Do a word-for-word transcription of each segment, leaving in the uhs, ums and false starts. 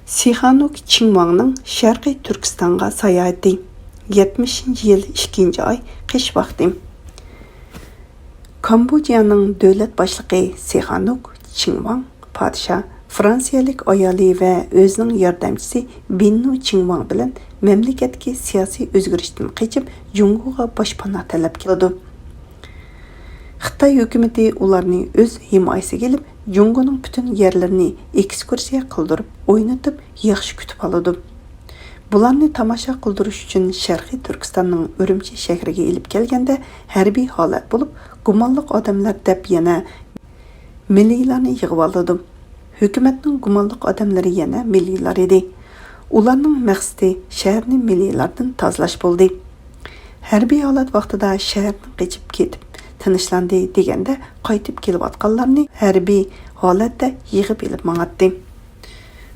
سىخانوك چىڭۋاڭنىڭ شەرقىي تۈركىستانغا ساياھىتى. يەتمىشىنچى يىل، ئىككىنچى ئاي، قىش ۋاقتى. كامبودژانىڭ دۆلەت باشلىقى سىخانوك چىڭۋاڭ پادىشاھ، فرانسىيەلىك ئايالى ۋە ئۆزىنىڭ ياردەمچىسى بىننو چىڭۋاڭ بىلەن مەملىكەتتىكى سىياسىي ئۆزگىرىشتىن قېچىپ، جۇڭگوغا باشپاناھ تەلەپ قىلىدۇ. خىتاي ھۆكۈمىتى ئۇلارنى ئۆز ھىمايىسىگە ئېلىپ، جۇڭگونىڭ پۈتۈن يەرلىرىنى ئېكسكۇرسىيە قىلدۇرۇپ، ئوينىتىپ، ياخشى كۈتۈپ ئالىدۇ. بۇلارنى تاماشا قىلدۇرۇش ئۈچۈن شەرقىي تۈركىستاننىڭ ئۈرۈمچى شەھىرىگە ئېلىپ كەلگەندە، ھەربىي ھالەت بولۇپ، گۇمانلىق ئادەملەر دەپ يەنە مىللىيلارنى يىغىۋالىدۇ. ھۆكۈمەتنىڭ گۇمانلىق ئادەملىرى يەنە مىللىيلار ئىدى. ئۇلارنىڭ مەقسىتى شەھەرنى مىللىيلاردىن تازىلاش بولدى. ھەربىي ھالەت ۋاقتىدا شەھەردىن قېچىپ كېتىپ تىنچلاندى دېگەندە، قايتىپ كېلىۋاتقانلارنى ھەربىي ھالەتتە يىغىپ ئېلىپ ماڭاتتى.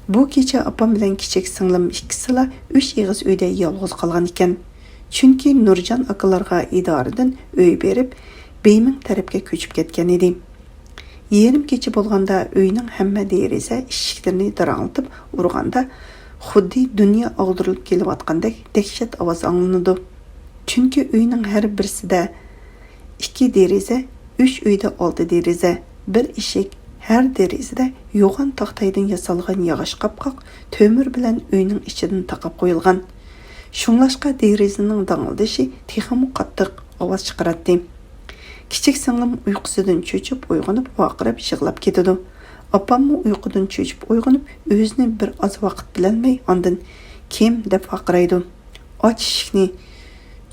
بۇ كېچە ئاپام بىلەن كىچىك سىڭلىم ئىككىسىلا ئۈچ ئېغىز ئۆيدە يالغۇز قالغان ئىكەن. چۈنكى نۇرجان ئاكىلارغا ئىدارىدىن ئۆي بېرىپ، بېيمىڭ تەرەپكە كۆچۈپ كەتكەن ئىدى. يېرىم كېچە بولغاندا ئۆينىڭ ھەممە دېرىزە ئىشىكلىرىنى داراڭلىتىپ ئۇرغاندا، خۇددى دۇنيا ئاغدۇرۇلۇپ كېلىۋاتقاندەك دەھشەت ئاۋاز ئاڭلىنىدۇ. چۈنكى ئۆينىڭ ھەر بىرسىدە ئىككى دېرىزە، ئۈچ ئۆيدە ئالتە دېرىزە، بىر ئىشىك، ھەر دېرىزىدە يوغان تاختايدىن ياسالغان ياغاچ قاپقاق تۆمۈر بىلەن ئۆينىڭ ئىچىدىن تاقاپ قويۇلغان. شۇڭلاشقا دېرىزىنىڭ داڭلىدىشى تېخىمۇ قاتتىق ئاۋاز چىقىراتتى. كىچىك سىڭلىم ئۇيقۇسىدىن چۆچۈپ ئويغىنىپ ۋارقىراپ يىغلاپ كېتىدۇ. ئاپاممۇ ئۇيقۇدىن چۆچۈپ ئويغىنىپ ئۆزىنى بىر ئاز ۋاقىت بىلەلمەي ئاندىن، «كىم؟» دەپ ۋارقىرايدۇ. «ئاچ ئىشىكنى،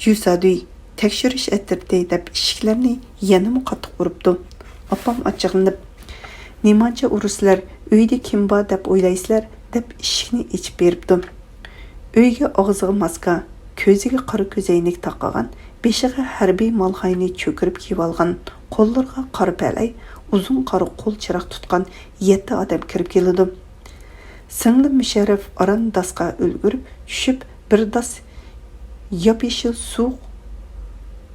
جۈسادۈي، تەكشۈرۈش ئەترىتى» دەپ ئىشىكلەرنى يەنىمۇ قاتتىق ئۇرۇپتۇ. ئاپام ئاچچىقلىنىپ، «نېمانچە ئۇرىسىلەر، ئۆيدە كىم بار دەپ ئويلايسىلەر؟» دەپ ئىشىكنى ئېچىپ بېرىپتۇ. ئۆيگە ئاغزىغا ماسكا، كۆزىگە قارا كۆزەينەك تاقىغان، بېشىغا ھەربىي مالغاينى چۆكۈرۈپ كىيىۋالغان، قوللىرىغا قارا پەلەي، ئۇزۇن قارا قول چىراغ تۇتقان يەتتە ئادەم كىرىپ كېلىدۇ. سىڭلىم مۇشەررەپ ئاران داسقا ئۈلگۈرۈپ چۈشۈپ، بىر داس ياپيېشىل سۇ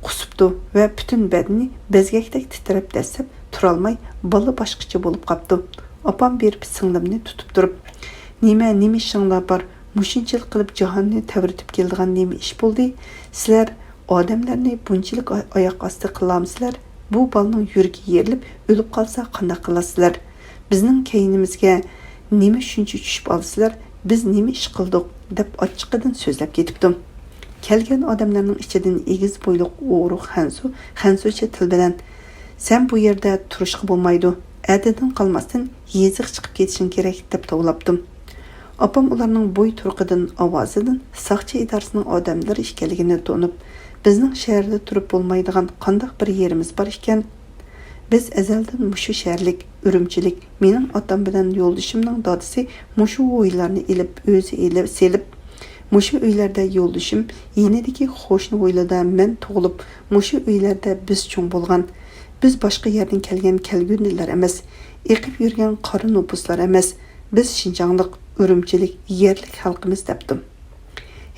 قۇسۇپتۇ ۋە پۈتۈن بەدىنى بەزگەكتەك تىترەپ دەسسەپ تۇرالماي، بالا باشقىچە بولۇپ قاپتۇ. ئاپام بېرىپ سىڭلىمنى تۇتۇپ تۇرۇپ، «نېمە، نېمە ئىشىڭلار بار؟ مۇشۇنچىلىك قىلىپ جاھاننى تەۋرىتىپ كېلىدىغان نېمە ئىش بولدى؟ سىلەر ئادەملەرنى بۇنچىلىك ئا-، ئاياق ئاستى قىلامسىلەر؟ بۇ بالىنىڭ يۈرىكى يېرىلىپ ئۆلۈپ قالسا قانداق قىلاسىلەر؟ بىزنىڭ كەينىمىزگە نېمە شۇنچە چۈشۈپ ئالىسىلەر؟ بىز نېمە ئىش قىلدۇق؟» دەپ ئاچچىقىدىن سۆزلەپ كېتىپتۇ. كەلگەن ئادەملەرنىڭ ئىچىدىن ئېگىز بويلۇق ئورۇق خەنزۇ، خەنزۇچە تىل بىلەن، «سەن بۇ يەردە تۇرۇشقا بولمايدۇ، ئەتىدىن قالماستىن يېزىغا چىقىپ كېتىشىڭ كېرەك» دەپ توۋلاپتۇ. ئاپام ئۇلارنىڭ بوي تۇرقىدىن، ئاۋازىدىن ساقچى ئىدارىسىنىڭ ئادەملىرى ئىكەنلىكىنى تونۇپ، «بىزنىڭ شەھەردە تۇرۇپ بولمايدىغان قانداق بىر يېرىمىز بار ئىكەن؟ بىز ئەزەلدىن مۇشۇ شەھەرلىك، ئۈرۈمچىلىك. مېنىڭ ئاتام بىلەن يولدىشىمنىڭ دادىسى مۇشۇ ھويلىلارنى ئېلىپ، ئۆزى ئېلىپ سېلىپ، مۇشۇ ئۆيلەردە يولدىشىم يېنىدىكى قوشنا ھويلىدا مەن تۇغۇلۇپ، مۇشۇ ئۆيلەردە بىز چوڭ بولغان. بىز باشقا يەردىن كەلگەن كەلگۈندىلەر ئەمەس، ئېقىپ يۈرگەن قارا نوپۇسلار ئەمەس. بىز شىنجاڭلىق، ئۈرۈمچىلىك، يەرلىك خەلقىمىز» دەپتۇ.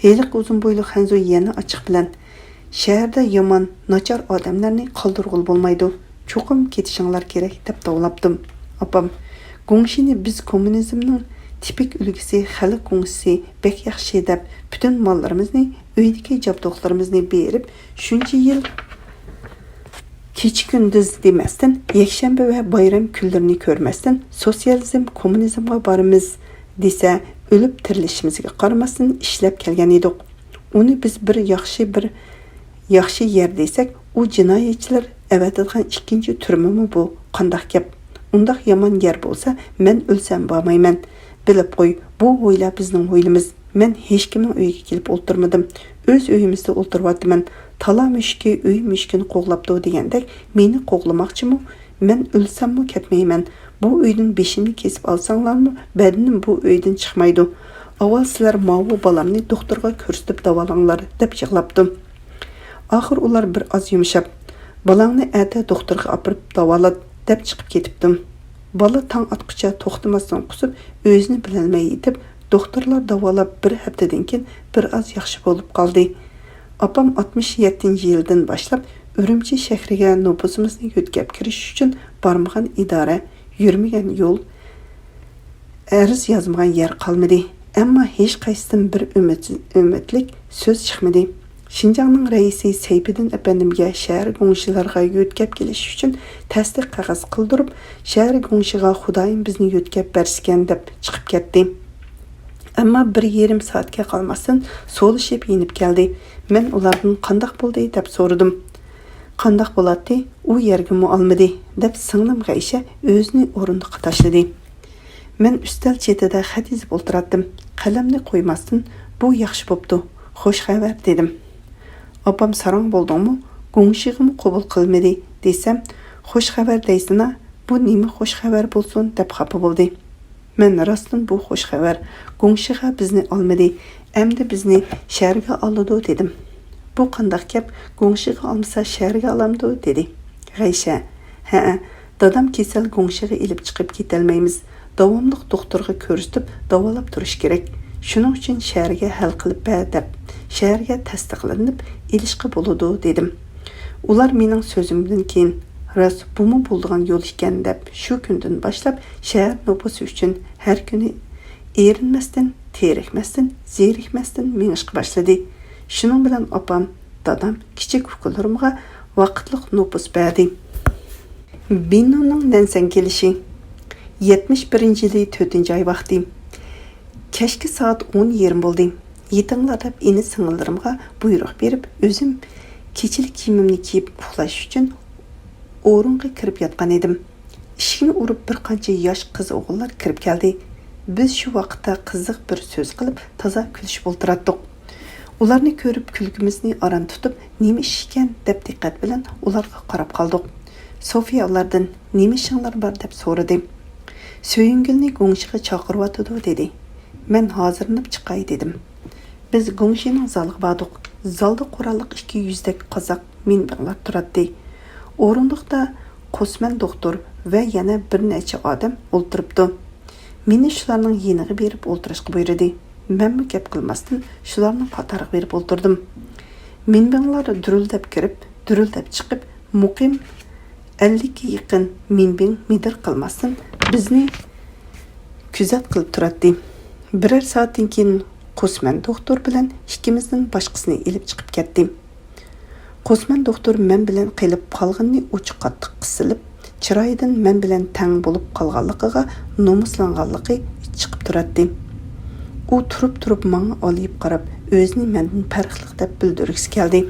ھېلىقى ئۇزۇن بويلۇق خەنزۇ يەنە ئاچچىق بىلەن، «شەھەردە يامان، ناچار ئادەملەرنى قالدۇرغىلى بولمايدۇ. چوقۇم كېتىشىڭلار كېرەك» دەپ توۋلاپتۇ. ئاپام، «گۇڭشىنى بىز كوممۇنىزمنىڭ تىپىك ئۈلگىسى، خەلق گۇڭشىسى بەك ياخشى» دەپ، پۈتۈن ماللىرىمىزنى، ئۆيدىكى جابدۇقلىرىمىزنى بېرىپ، شۇنچە يىل كېچە-كۈندۈز دېمەستىن، يەكشەنبە ۋە بايرام كۈنلىرىنى كۆرمەستىن، سوتسىيالىزم، كوممۇنىزمغا بارىمىز دېسە، ئۆلۈپ تىرىلىشىمىزگە قارىماستىن ئىشلەپ كەلگەن ئىدۇق. ئۇنى بىز بىر ياخشى، بىر ياخشى يەر دېسەك، ئۇ جىنايەتچىلەر ئەۋەتىدىغان ئىككىنچى تۈرمىمۇ بۇ؟ قانداق گەپ؟ ئۇنداق يامان يەر بولسا، مەن ئۆلسەم بارمايمەن. بىلىپ قوي، بۇ ھويلا بىزنىڭ ھويلىمىز. مەن ھېچكىمنىڭ ئۆيىگە كېلىپ ئولتۇرمىدىم. ئۆز ئۆيىمىزدە ئولتۇرۇۋاتىمەن. تالا مۈشۈكى ئۆي مۈشۈكىنى قوغلاپتۇ دېگەندەك، مېنى قوغلىماقچىمۇ؟ مەن ئۆلسەممۇ كەتمەيمەن. بۇ ئۆيدىن بېشىمنى كېسىپ ئالساڭلارمۇ، بەدىنىم بۇ ئۆيدىن چىقمايدۇ. ئاۋۋال سىلەر ماۋۇ بالامنى دوختۇرغا كۆرسىتىپ داۋالاڭلار، دەپ يىغلاپتۇ. ئاخىر ئۇلار بىر ئاز يۇمشاپ، «بالاڭنى ئەتە دوختۇرغا ئاپىرىپ داۋالات» دەپ چىقىپ كېتىپتۇ. بالا تاڭ ئاتقۇچە توختىماستىن قۇسۇپ، ئۆزىنى بىلەلمەي يېتىپ، دوختۇرلار داۋالاپ بىر ھەپتىدىن كېيىن بىر ئاز ياخشى بولۇپ قالدى. ئاپام ئاتمىش يەتتىنچى يىلدىن باشلاپ ئۈرۈمچى شەھىرىگە نوپۇسىمىزنى يۆتكەپ كىرىش ئۈچۈن بارمىغان ئىدارە، يۈرمىگەن يول، ئەرز يازمىغان يەر قالمىدى. ئەمما ھېچقايسىدىن بىر ئۈمىد-، ئۈمىدلىك سۆز چىقمىدى. شىنجاڭنىڭ رەئىسى سەيپىدىن ئەپەندىمگە شەھەر گۇڭشىلارغا يۆتكەپ كېلىش ئۈچۈن تەستىق قەغەز قىلدۇرۇپ، شەھەر گۇڭشىغا خۇدايىم بىزنى يۆتكەپ بەرسىكەن دەپ چىقىپ كەتتى. ئەمما بىر يېرىم سائەتكە قالماستىن سولىشىپ يېنىپ كەلدى. مەن ئۇلاردىن قانداق بولدى دەپ سورىدىم. قانداق بولاتتى، ئۇ يەرگىمۇ ئالمىدى، دەپ سىڭلىم غەيشە ئۆزىنى ئورۇندۇققا تاشلىدى. مەن ئۈستەل چېتىدە خەت يېزىپ ئولتۇراتتىم. قەلەمنى قويماستىن، بۇ ياخشى بوپتۇ، خوش خەۋەر، دېدىم. ئاپام ساراڭ بولدۇڭمۇ، گۇڭشىغىمۇ قوبۇل قىلمىدى، دېسەم، خوش خەۋەر دەيسىنا، بۇ نېمە خوش خەۋەر بولسۇن، دەپ خاپا بولدى. مەن راستتىن بۇ خوش خەۋەر، گۇڭشىغا بىزنى ئالمىدى، ئەمدى بىزنى شەھەرگە ئالىدۇ، دېدىم. بۇ قانداق گەپ، گۇڭشىغا ئالمىسا شەھەرگە ئالامدۇ، دېدى. غەيشە، ھەئە، دادام كېسەل، گۇڭشىغا ئېلىپ چىقىپ كېتەلمەيمىز، داۋاملىق دوختۇرغا كۆرسىتىپ داۋالاپ تۇرۇش كېرەك. شۇنىڭ ئۈچۈن شەھەرگە ھەل قىلىپ بەر دەپ، شەھەرگە تەستىقلىنىپ ئېلىشقا بولىدۇ، دېدىم. ئۇلار مېنىڭ سۆزۈمدىن كېيىن، راست، بۇمۇ بولىدىغان يول ئىكەن دەپ، شۇ كۈندىن باشلاپ شەھەر نوپۇسى ئۈچۈن ھەر كۈنى ئېرىنمەستىن، تېرىكمەستىن، زېرىكمەستىن مېڭىشقا باشلىدى. شۇنىڭ بىلەن ئاپام، دادام، كىچىك ئۇكىلىرىمغا ۋاقىتلىق نوپۇس بەردى. بىننۇنىڭ نەنسەن كېلىشى. يەتمىش بىرىنچى يىلى تۆتىنچى ئاي ۋاقتى. كەچكى سائەت ئون يېرىم بولدى. يېتىڭلار دەپ ئىنى-سىڭىللىرىمغا بۇيرۇق بېرىپ، ئۆزۈم كېچىلىك كىيىمىمنى كىيىپ ئۇخلاش ئۈچۈن ئورۇنغا كىرىپ ياتقان ئىدىم. ئىشىكنى ئۇرۇپ بىر قانچە ياش قىز-ئوغۇللار كىرىپ كەلدى. بىز شۇ ۋاقىتتا قىزىق بىر سۆز قىلىپ، تازا كۈلۈشۈپ ئولتۇراتتۇق. ئۇلارنى كۆرۈپ كۈلكىمىزنى ئاران تۇتۇپ، نېمە ئىش ئىكەن دەپ دىققەت بىلەن ئۇلارغا قاراپ قالدۇق. سوفىيە ئۇلاردىن، نېمە ئىشىڭلار بار دەپ سورىدى. سۆيۈنگۈلنى گۇڭشىغا چاقىرىۋاتىدۇ، دېدى. مەن ھازىرلىنىپ چىقاي دېدىم. بىز گۇڭشىنىڭ زالىغا باردۇق. زالدا قوراللىق ئىككى يۈزدەك قازاق مىنبىڭلار تۇراتتى. ئورۇندۇقتا قوسمەن دوختۇر ۋە يەنە بىر نەچچە ئادەم ئولتۇرۇپتۇ. مېنى شۇلارنىڭ يېنىغا بېرىپ ئولتۇرۇشقا بۇيرۇدى. مەنمۇ گەپ قىلماستىن شۇلارنىڭ قاتارىغا بېرىپ ئولتۇردۇم. مىنبىڭلار دۈرۈلدەپ كىرىپ، دۈرۈلدەپ چىقىپ، مۇقىم ئەللىككە يېقىن مىنبىڭ مىدىر قىلماستىن بىزنى كۆزەت قىلىپ تۇراتتى. بىرەر سائەتتىن كېيىن قوسمەن دوختۇر بىلەن ئىككىمىزدىن باشقىسىنى ئېلىپ چىقىپ كەتتى. قوسمەن دوختۇر مەن بىلەن قېلىپ قالغىنىنى ئۇچى قاتتىق قىسىلىپ، چىرايىدىن مەن بىلەن تەڭ بولۇپ قالغانلىقىغا نومۇسلانغانلىقى چىقىپ تۇراتتى. ئۇ تۇرۇپ-تۇرۇپ ماڭا ئالىيىپ قاراپ، ئۆزىنى مەندىن پەرقلىق دەپ بىلدۈرگۈسى كەلدى.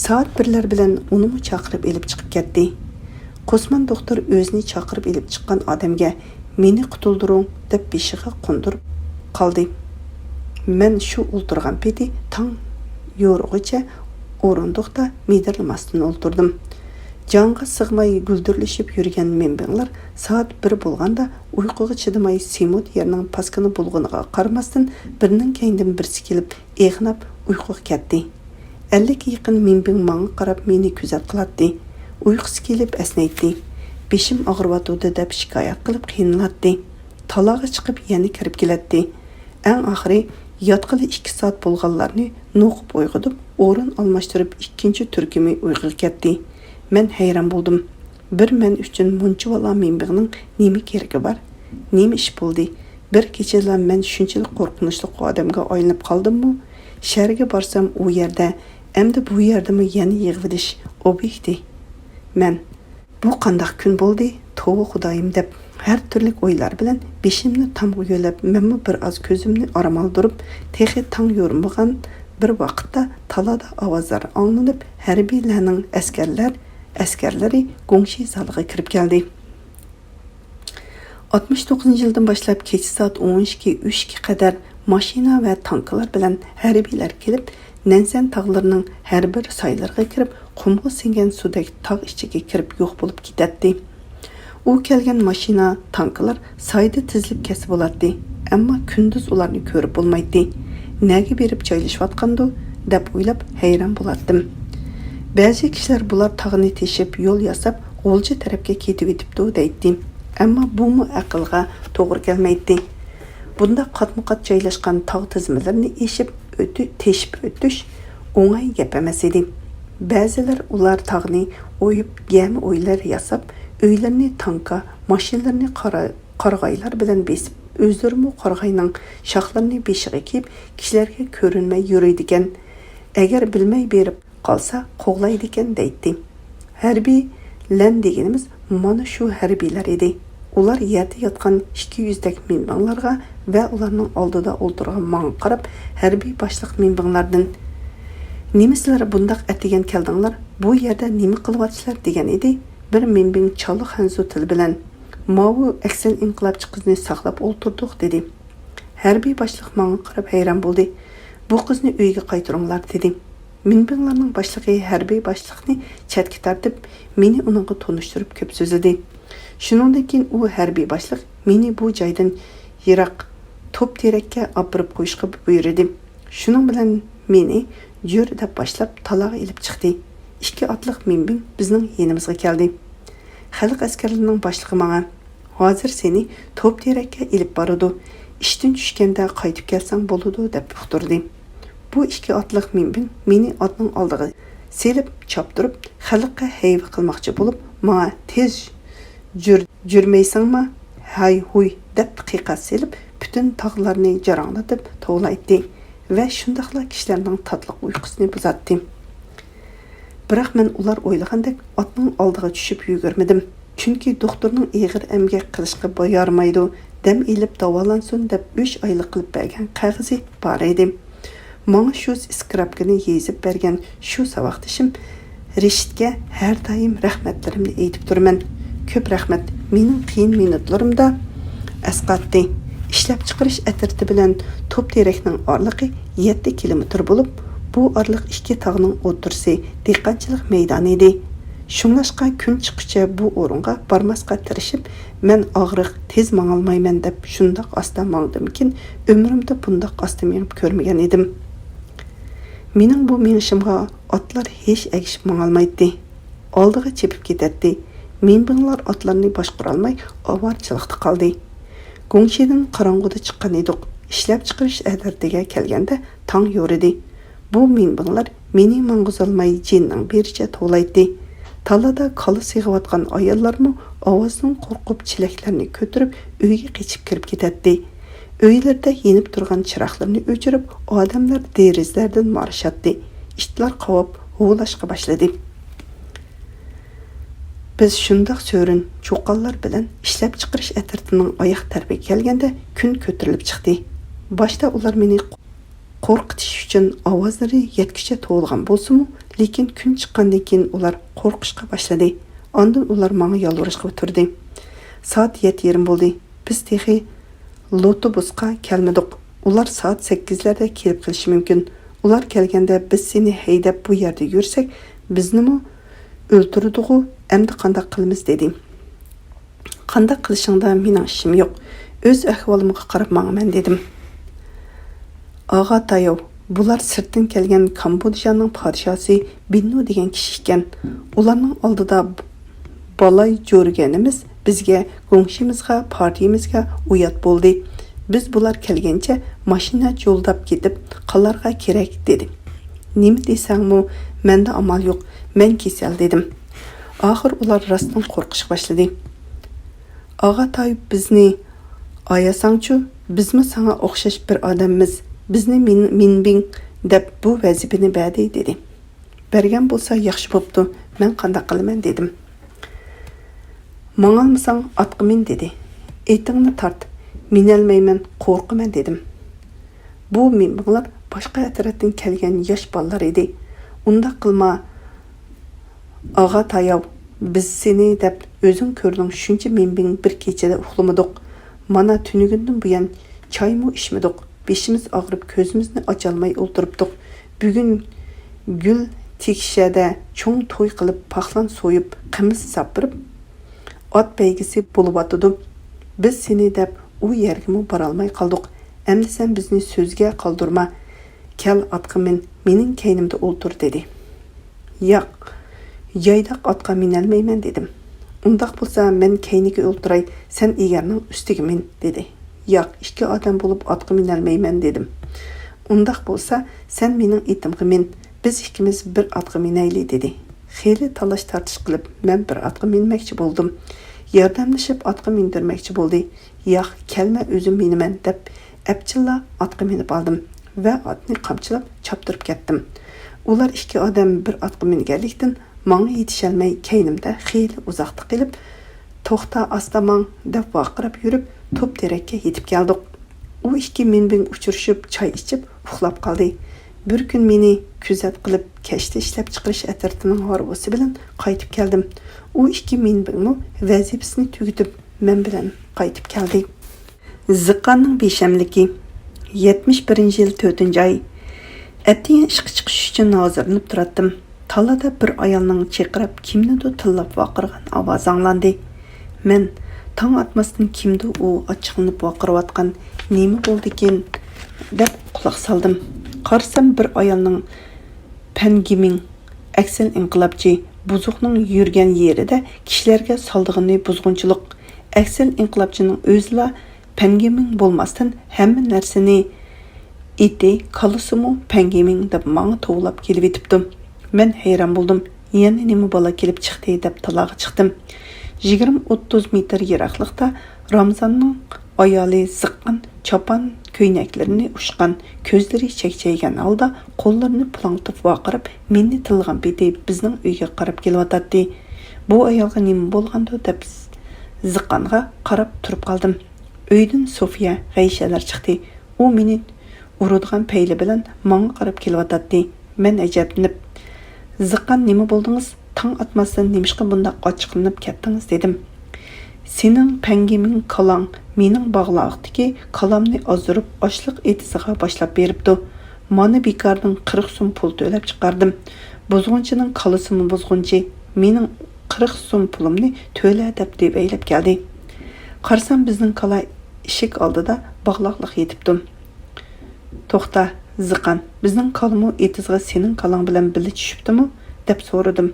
سائەت بىرلەر بىلەن ئۇنىمۇ چاقىرىپ ئېلىپ چىقىپ كەتتى. قوسمان دوختۇر ئۆزىنى چاقىرىپ ئېلىپ چىققان ئادەمگە، «مېنى قۇتۇلدۇرۇڭ» دەپ بېشىغا قوندۇرۇپ قالدى. مەن شۇ ئولتۇرغان پېتى تاڭ يورۇغىچە ئورۇندۇقتا مىدىرلىماستىن ئولتۇردۇم. جانغا سىغماي گۈلدۈرلىشىپ يۈرگەن مىنبىڭلار سائەت بىر بولغاندا ئۇيقۇغا چىدىماي سېمونت يەرنىڭ پاسكىنا بولغىنىغا قارىماستىن بىرىنىڭ كەينىدىن بىرسى كېلىپ ئېغىناپ ئۇيقۇغا كەتتى. ئەللىككە يېقىن مىنبىڭ ماڭا قاراپ مېنى كۆزەت قىلاتتى. ئۇيقۇسى كېلىپ ئەسنەيتتى. بېشىم ئاغرىۋاتىدۇ دەپ شىكايەت قىلىپ قىينىلاتتى. تالاغا چىقىپ يەنە كىرىپ كېلەتتى. ئەڭ ئاخىرى ياتقىلى ئىككى سائەت بولغانلارنى نوقۇپ ئويغىتىپ، ئورۇن ئالماشتۇرۇپ ئىككىنچى تۈركۈمى ئۇيقۇغا كەتتى. مەن ھەيران بولدۇم. بىر مەن ئۈچۈن مۇنچىۋالا مىنبىڭنىڭ نېمە كېرىكى بار؟ نېمە ئىش بولدى؟ بىر كېچىدىلا مەن شۇنچىلىك قورقۇنچلۇق ئادەمگە ئايلىنىپ قالدىممۇ؟ شەھەرگە بارسام ئۇ يەردە، ئەمدى بۇ يەردىمۇ يەنە يىغىۋېلىش ئوبيېكتى. مەن، «بۇ قانداق كۈن بولدى، توۋا خۇدايىم» دەپ، ھەر تۈرلۈك ئويلار بىلەن بېشىمنى تامغا يۆلەپ، مەنمۇ بىر ئاز كۆزۈمنى ئارام ئالدۇرۇپ، تېخى تاڭ يورۇمىغان بىر ۋاقىتتا تالادا ئاۋازلار ئاڭلىنىپ، ھەربىيلەرنىڭ ئەسكەرلەر، ئەسكەرلىرى گۇڭشى زالىغا كىرىپ كەلدى. ئاتمىش توققۇزىنچى يىلدىن باشلاپ كېچە سائەت ئون ئىككى، ئۈچكە قەدەر ماشىنا ۋە تانكىلار بىلەن ھەربىيلەر كېلىپ، نەنسەن تاغلىرىنىڭ ھەر بىر سايلىرىغا كىرىپ، قۇمغا سىڭگەن سۇدەك تاغ ئىچىگە كىرىپ يوق بولۇپ كېتەتتى. ئۇ كەلگەن ماشىنا، تانكىلار سايدا تىزىلىپ كەتسە بولاتتى، ئەمما كۈندۈز ئۇلارنى كۆرۈپ بولمايتتى. نەگە بېرىپ جايلىشىۋاتقاندۇ، دەپ ئويلاپ ھەيران بولاتتىم. بەزى كىشىلەر بۇلار تاغنى تېشىپ، يول ياساپ، غۇلجا تەرەپكە كېتىۋېتىپتۇ، دەيتتى. ئەمما بۇمۇ ئەقىلغا توغرا كەلمەيتتى. بۇنداق قاتمۇقات جايلاشقان تاغ تىزمىلىرىنى ئېشىپ ئۆتۈ-، تېشىپ ئۆتۈش ئوڭاي گەپ ئەمەس ئىدى. بەزىلەر ئۇلار تاغنى ئويۇپ، گەمە ئۆيلەر ياساپ، ئۆيلىرىنى تانكا، ماشىنىلىرىنى قارا-، قارىغايلار بىلەن بېسىپ، ئۆزلىرىمۇ قارىغاينىڭ شاخلىرىنى بېشىغا كىيىپ، كىشىلەرگە كۆرۈنمەي يۈرىدىكەن. ئەگەر بىلمەي بېرىپ قالسا، قوغلايدىكەن دەيتتى. ھەربىي لەن دېگىنىمىز مانا شۇ ھەربىيلەر ئىدى. ئۇلار يەردە ياتقان ئىككى يۈزدەك مىنبىڭلارغا ۋە ئۇلارنىڭ ئالدىدا ئولتۇرغان ماڭا قاراپ، ھەربىي باشلىق مىنبىڭلاردىن، «نېمە سىلەر بۇنداق ئەتىگەن كەلدىڭلار؟ بۇ يەردە نېمە قىلىۋاتىسىلەر؟» دېگەن ئىدى. بىر مىنبىڭ چالا خەنزۇ تىلى بىلەن، «ماۋۇ ئەكسەن ئىنقىلابچى قىزنى ساقلاپ ئولتۇردۇق» دېدى. ھەربىي باشلىق ماڭا قاراپ ھەيران بولدى. «بۇ قىزنى ئۆيىگە قايتۇرۇڭلار» دېدى. مىنبىڭلارنىڭ باشلىقى ھەربىي باشلىقنى چەتكە تارتىپ، مېنى ئۇنىڭغا تونۇشتۇرۇپ كۆپ سۆزلىدى. شۇنىڭدىن كېيىن ئۇ ھەربىي باشلىق مېنى بۇ جايدىن يىراق توپ تېرەككە ئاپىرىپ قويۇشقا بۇيرۇدى. شۇنىڭ بىلەن مېنى جۆر دەپ باشلاپ تالاغا ئېلىپ چىقتى. ئىككى ئاتلىق مىنبىڭ بىزنىڭ يېنىمىزغا كەلدى. خەلق ئەسكەرلىرىنىڭ باشلىقى ماڭا، «ھازىر سېنى توپ تېرەككە ئېلىپ بارىدۇ. ئىشتىن چۈشكەندە قايتىپ كەلسەڭ بولىدۇ» دەپ ئۇقتۇردى. بۇ ئىككى ئاتلىق مىنبىڭ مېنى ئاتنىڭ ئالدىغا سېلىپ چاپتۇرۇپ، خەلققە ھەيۋە قىلماقچى بولۇپ، ماڭا «تېز جۈر، جۈرمەيسەنما؟ ھاي ھۇي!» دەپ قىيقاس سېلىپ، پۈتۈن تاغلارنى جاراڭلىتىپ توۋلايتتى ۋە شۇنداقلا كىشىلەرنىڭ تاتلىق ئۇيقۇسىنى بۇزاتتى. بىراق مەن ئۇلار ئويلىغاندەك ئاتنىڭ ئالدىغا چۈشۈپ يۈگۈرمىدىم. چۈنكى دوختۇرنىڭ ئېغىر ئەمگەك قىلىشقا يارىمايدۇ، دەم ئېلىپ داۋالانسۇن دەپ ئۈچ ئايلىق قىلىپ بەرگەن قەغىزى بار ئىدى. ماڭا شۇ ئىسكىرىپكىنى يېزىپ بەرگەن شۇ ساۋاقدىشىم رىشىتكە ھەر دائىم رەھمەتلىرىمنى ئېيتىپ تۇرىمەن. كۆپ رەھمەت، مېنىڭ قىيىن مىنۇتلىرىمدا ئەسقاتتى. ئىشلەپچىقىرىش ئەترىتى بىلەن توپ تېرەكنىڭ ئارىلىقى يەتتە كىلومېتىر بولۇپ، بۇ ئارىلىق ئىككى تاغنىڭ ئوتتۇرىسى دېھقانچىلىق مەيدانى ئىدى. شۇڭلاشقا كۈن چىققۇچە بۇ ئورۇنغا بارماسقا تىرىشىپ، مەن ئاغرىق، تېز ماڭالمايمەن دەپ شۇنداق ئاستا ماڭدىمكىن، ئۆمرۈمدە بۇنداق ئاستا مېڭىپ كۆرمىگەن ئىدىم. مېنىڭ بۇ مېڭىشىمغا ئاتلار ھېچ ئەگىشىپ ماڭالمايتتى. ئالدىغا چېپىپ كېتەتتى. مىنبىڭلار ئاتلارنى باشقۇرالماي ئاۋارىچىلىقتا قالدى. گۇڭشىدىن قاراڭغۇدا چىققان ئىدۇق. ئىشلەپچىقىرىش ئەترىتىگە كەلگەندە تاڭ يورۇدى. بۇ مىنبىڭلار مېنى ماڭغۇزالماي جېنىنىڭ بېرىچە توۋلايتتى. تالادا كالا سېغىۋاتقان ئاياللارمۇ ئاۋازدىن قورقۇپ چېلەكلەرنى كۆتۈرۈپ ئۆيگە قېچىپ كىرىپ كېتەتتى. ئۆيلىرىدە يېنىپ تۇرغان چىراغلىرىنى ئۆچۈرۈپ، ئادەملەر دېرىزىلەردىن مارشاتتى. ئىتلار قاۋاپ ھۇۋلاشقا باشلىدى. بىز شۇنداق سۆرۈن چۇقانلار بىلەن ئىشلەپچىقىرىش ئەترىتىنىڭ ئاياغ تەرىپىگە كەلگەندە كۈن كۆتۈرۈلۈپ چىقتى. باشتا ئۇلار مېنى قورقۇتۇش ئۈچۈن ئاۋازلىرى يەتكۈچە توۋلىغان بولسىمۇ، لېكىن كۈن چىققاندىن كېيىن ئۇلار قورقۇشقا باشلىدى. ئاندىن ئۇلار ماڭا يالۋۇرۇشقا تۇردى. سائەت يەتتە يېرىم بولدى. بىز تېخى لوتوبۇسقا كەلمىدۇق. ئۇلار سائەت سەككىزلەردە كېلىپ قېلىشى مۇمكىن. ئۇلار كەلگەندە بىز سېنى ھەيدەپ بۇ يەردە يۈرسەك، بىزنىمۇ ئۆلتۈرىدىغۇ، ئەمدى قانداق قىلىمىز؟ دېدى. قانداق قىلىشىڭدا مېنىڭ ئىشىم يوق. ئۆز ئەھۋالىمغا قاراپ ماڭىمەن، دېدىم. ئاغا تاياۋ، بۇلار سىرتتىن كەلگەن كامبودژانىڭ پادىشاھسى بىننۇ دېگەن كىشى ئىكەن. ئۇلارنىڭ ئالدىدا بالاي جۆرىگەنىمىز بىزگە، گۇڭشىمىزغا، پارتىيىمىزگە ئۇيات بولدى. بىز بۇلار كەلگەنچە ماشىنا جولداپ كېتىپ قالارغا كېرەك، دېدى. نېمە دېسەڭمۇ، مەندە ئامال يوق، مەن كېسەل، دېدىم. ئاخىر ئۇلار راستتىن قورقۇشقا باشلىدى. ئاغا تاياۋ، بىزنى ئايىساڭچۇ، بىزمۇ ساڭا ئوخشاش بىر ئادەممىز، بىزنى مىن-، مىنبىڭ دەپ بۇ ۋەزىپىنى بەردى، دېدى. بەرگەن بولسا ياخشى بوپتۇ، مەن قانداق قىلىمەن، دېدىم. ماڭالمىساڭ ئاتقا مىن، دېدى. ئېتىڭنى تارت، مىنەلمەيمەن، قورقىمەن، دېدىم. بۇ مىنبىڭلار باشقا ئەترەتتىن كەلگەن ياش بالىلار ئىدى. ئۇنداق قىلما، ئاغا تاياۋ، بىز سېنى دەپ ئۆزۈڭ كۆردۈڭ، شۇنچە مىنبىڭ بىر كېچىدە ئۇخلىمىدۇق. مانا تۈنۈگۈندىن بۇيان چايمۇ ئىچمىدۇق. بېشىمىز ئاغرىپ كۆزىمىزنى ئاچالماي ئولتۇرۇپتۇق. بۈگۈن گۈل تېكىشەدە چوڭ توي قىلىپ، پاخلان سويۇپ، قىمىز ساپىرىپ، ئات بەيگىسى بولۇۋاتىدۇ. بىز سېنى دەپ ئۇ يەرگىمۇ بارالماي قالدۇق. ئەمدى سەن بىزنى سۆزگە قالدۇرما. كەل، ئاتقا مىن، مېنىڭ كەينىمدە ئولتۇر، دېدى. ياق، يايداق ئاتقا مىنەلمەيمەن، دېدىم. ئۇنداق بولسا مەن كەينىگە ئولتۇراي، سەن ئېگەرنىڭ ئۈستىگە مىن، دېدى. ياق، ئىككى ئادەم بولۇپ ئاتقا مىنەلمەيمەن، دېدىم. ئۇنداق بولسا سەن مېنىڭ ئېتىمغا مىن، بىز ئىككىمىز بىر ئاتقا مىنەيلى، دېدى. خېلى تالاش-تارتىش قىلىپ مەن بىر ئاتقا مىنمەكچى بولدۇم. ياردەملىشىپ ئاتقا مىندۈرمەكچى بولدى. ياق، كەلمە، ئۆزۈم مىنىمەن، دەپ ئەپچىللا ئاتقا مىنىپ ئالدىم ۋە ئاتنى قامچىلاپ چاپتۇرۇپ كەتتىم. ئۇلار ئىككى ئادەم بىر ئاتقا مىنگەنلىكتىن، ماڭا يېتىشەلمەي كەينىمدە خېلى ئۇزاقتا قېلىپ، «توختا، ئاستا ماڭ!» دەپ ۋارقىراپ يۈرۈپ، توپ تېرەككە يېتىپ كەلدۇق. ئۇ ئىككى مىنبىڭ ئۇچرىشىپ، چاي ئىچىپ، ئۇخلاپ قالدى. بىر كۈن مېنى كۆزەت قىلىپ، كەچتە ئىشلەپچىقىرىش ئەترىتىنىڭ ھارۋىسى بىلەن قايتىپ كەلدىم. ئۇ ئىككى مىنبىڭمۇ ۋەزىپىسىنى تۈگىتىپ، مەن بىلەن قايتىپ كەلدى. زىققاننىڭ بىشەملىكى. يەتمىش بىرىنچى يىل تۆتىنچى ئاي. ئەتىگەن ئىشقا چىقىش ئۈچۈن ھازىرلىنىپ تۇراتتىم. تالادا بىر ئايالنىڭ چىرقىراپ، كىمنىدۇر تىللاپ ۋارقىرىغان ئاۋازى ئاڭلاندى. مەن، «تاڭ ئاتماستىن كىمدۇ ئۇ ئاچچىقلىنىپ ۋارقىراۋاتقان، نېمە بولدىكىن؟» دەپ قۇلاق سالدىم. قارىسام، بىر ئايالنىڭ، پەن گىمىڭ، ئەكسىل ئىنقىلابچى، بۇزۇقنىڭ يۈرگەن يېرىدە كىشىلەرگە سالىدىغىنى بۇزغۇنچىلىق. ئەكسىل ئىنقىلابچىنىڭ ئۆزىلا پەن گىمىڭ بولماستىن ھەممە نەرسىنى، ئېتى، كالىسىمۇ پەن گىمىڭ دەپ ماڭا توۋلاپ كېلىۋېتىپتۇ. مەن ھەيران بولدۇم. يەنە نېمە بالا كېلىپ چىقتى دەپ تالاغا چىقتىم. يىگىرمە ئوتتۇز مېتىر يىراقلىقتا رامزاننىڭ ئايالى زىققان، چاپان كۆينەكلىرىنى ئۇچقان، كۆزلىرى چەكچەيگەن ھالدا قوللىرىنى پۇلاڭلىتىپ ۋارقىراپ، مېنى تىللىغان پېتى بىزنىڭ ئۆيگە قاراپ كېلىۋاتاتتى. بۇ ئايالغا نېمە بولغاندۇ دەپ زىققانغا قاراپ تۇرۇپ قالدىم. ئۆيدىن سوفىيە، غەيشەلەر چىقتى. ئۇ مېنى ئۇرىدىغان پەيلى بىلەن ماڭا قاراپ كېلىۋاتاتتى. مەن ئەجەبلىنىپ، «زىققان، نېمە بولدىڭىز؟ تاڭ ئاتماستىن نېمىشقا بۇنداق ئاچچىقلىنىپ كەتتىڭىز؟» دېدىم. «سېنىڭ پەنگىمىڭ كالاڭ مېنىڭ باغلاقتىكى كالامنى ئازدۇرۇپ، ئاشلىق ئېتىزىغا باشلاپ بېرىپتۇ. مانا بىكاردىن قىرىق سوم پۇل تۆلەپ چىقاردىم. بۇزغۇنچىنىڭ كالىسىمۇ بۇزغۇنچى، مېنىڭ قىرىق سوم پۇلۇمنى تۆلە دەپ دېۋەيلەپ كەلدى. قارىسام، بىزنىڭ كالا ئىشىك ئالدىدا باغلاقلىق يېتىپتۇ.» «توختا، زىقان، بىزنىڭ كالىمۇ ئېتىزغا سېنىڭ كالاڭ بىلەن بىللە چۈشۈپتىمۇ؟» دەپ سورىدىم.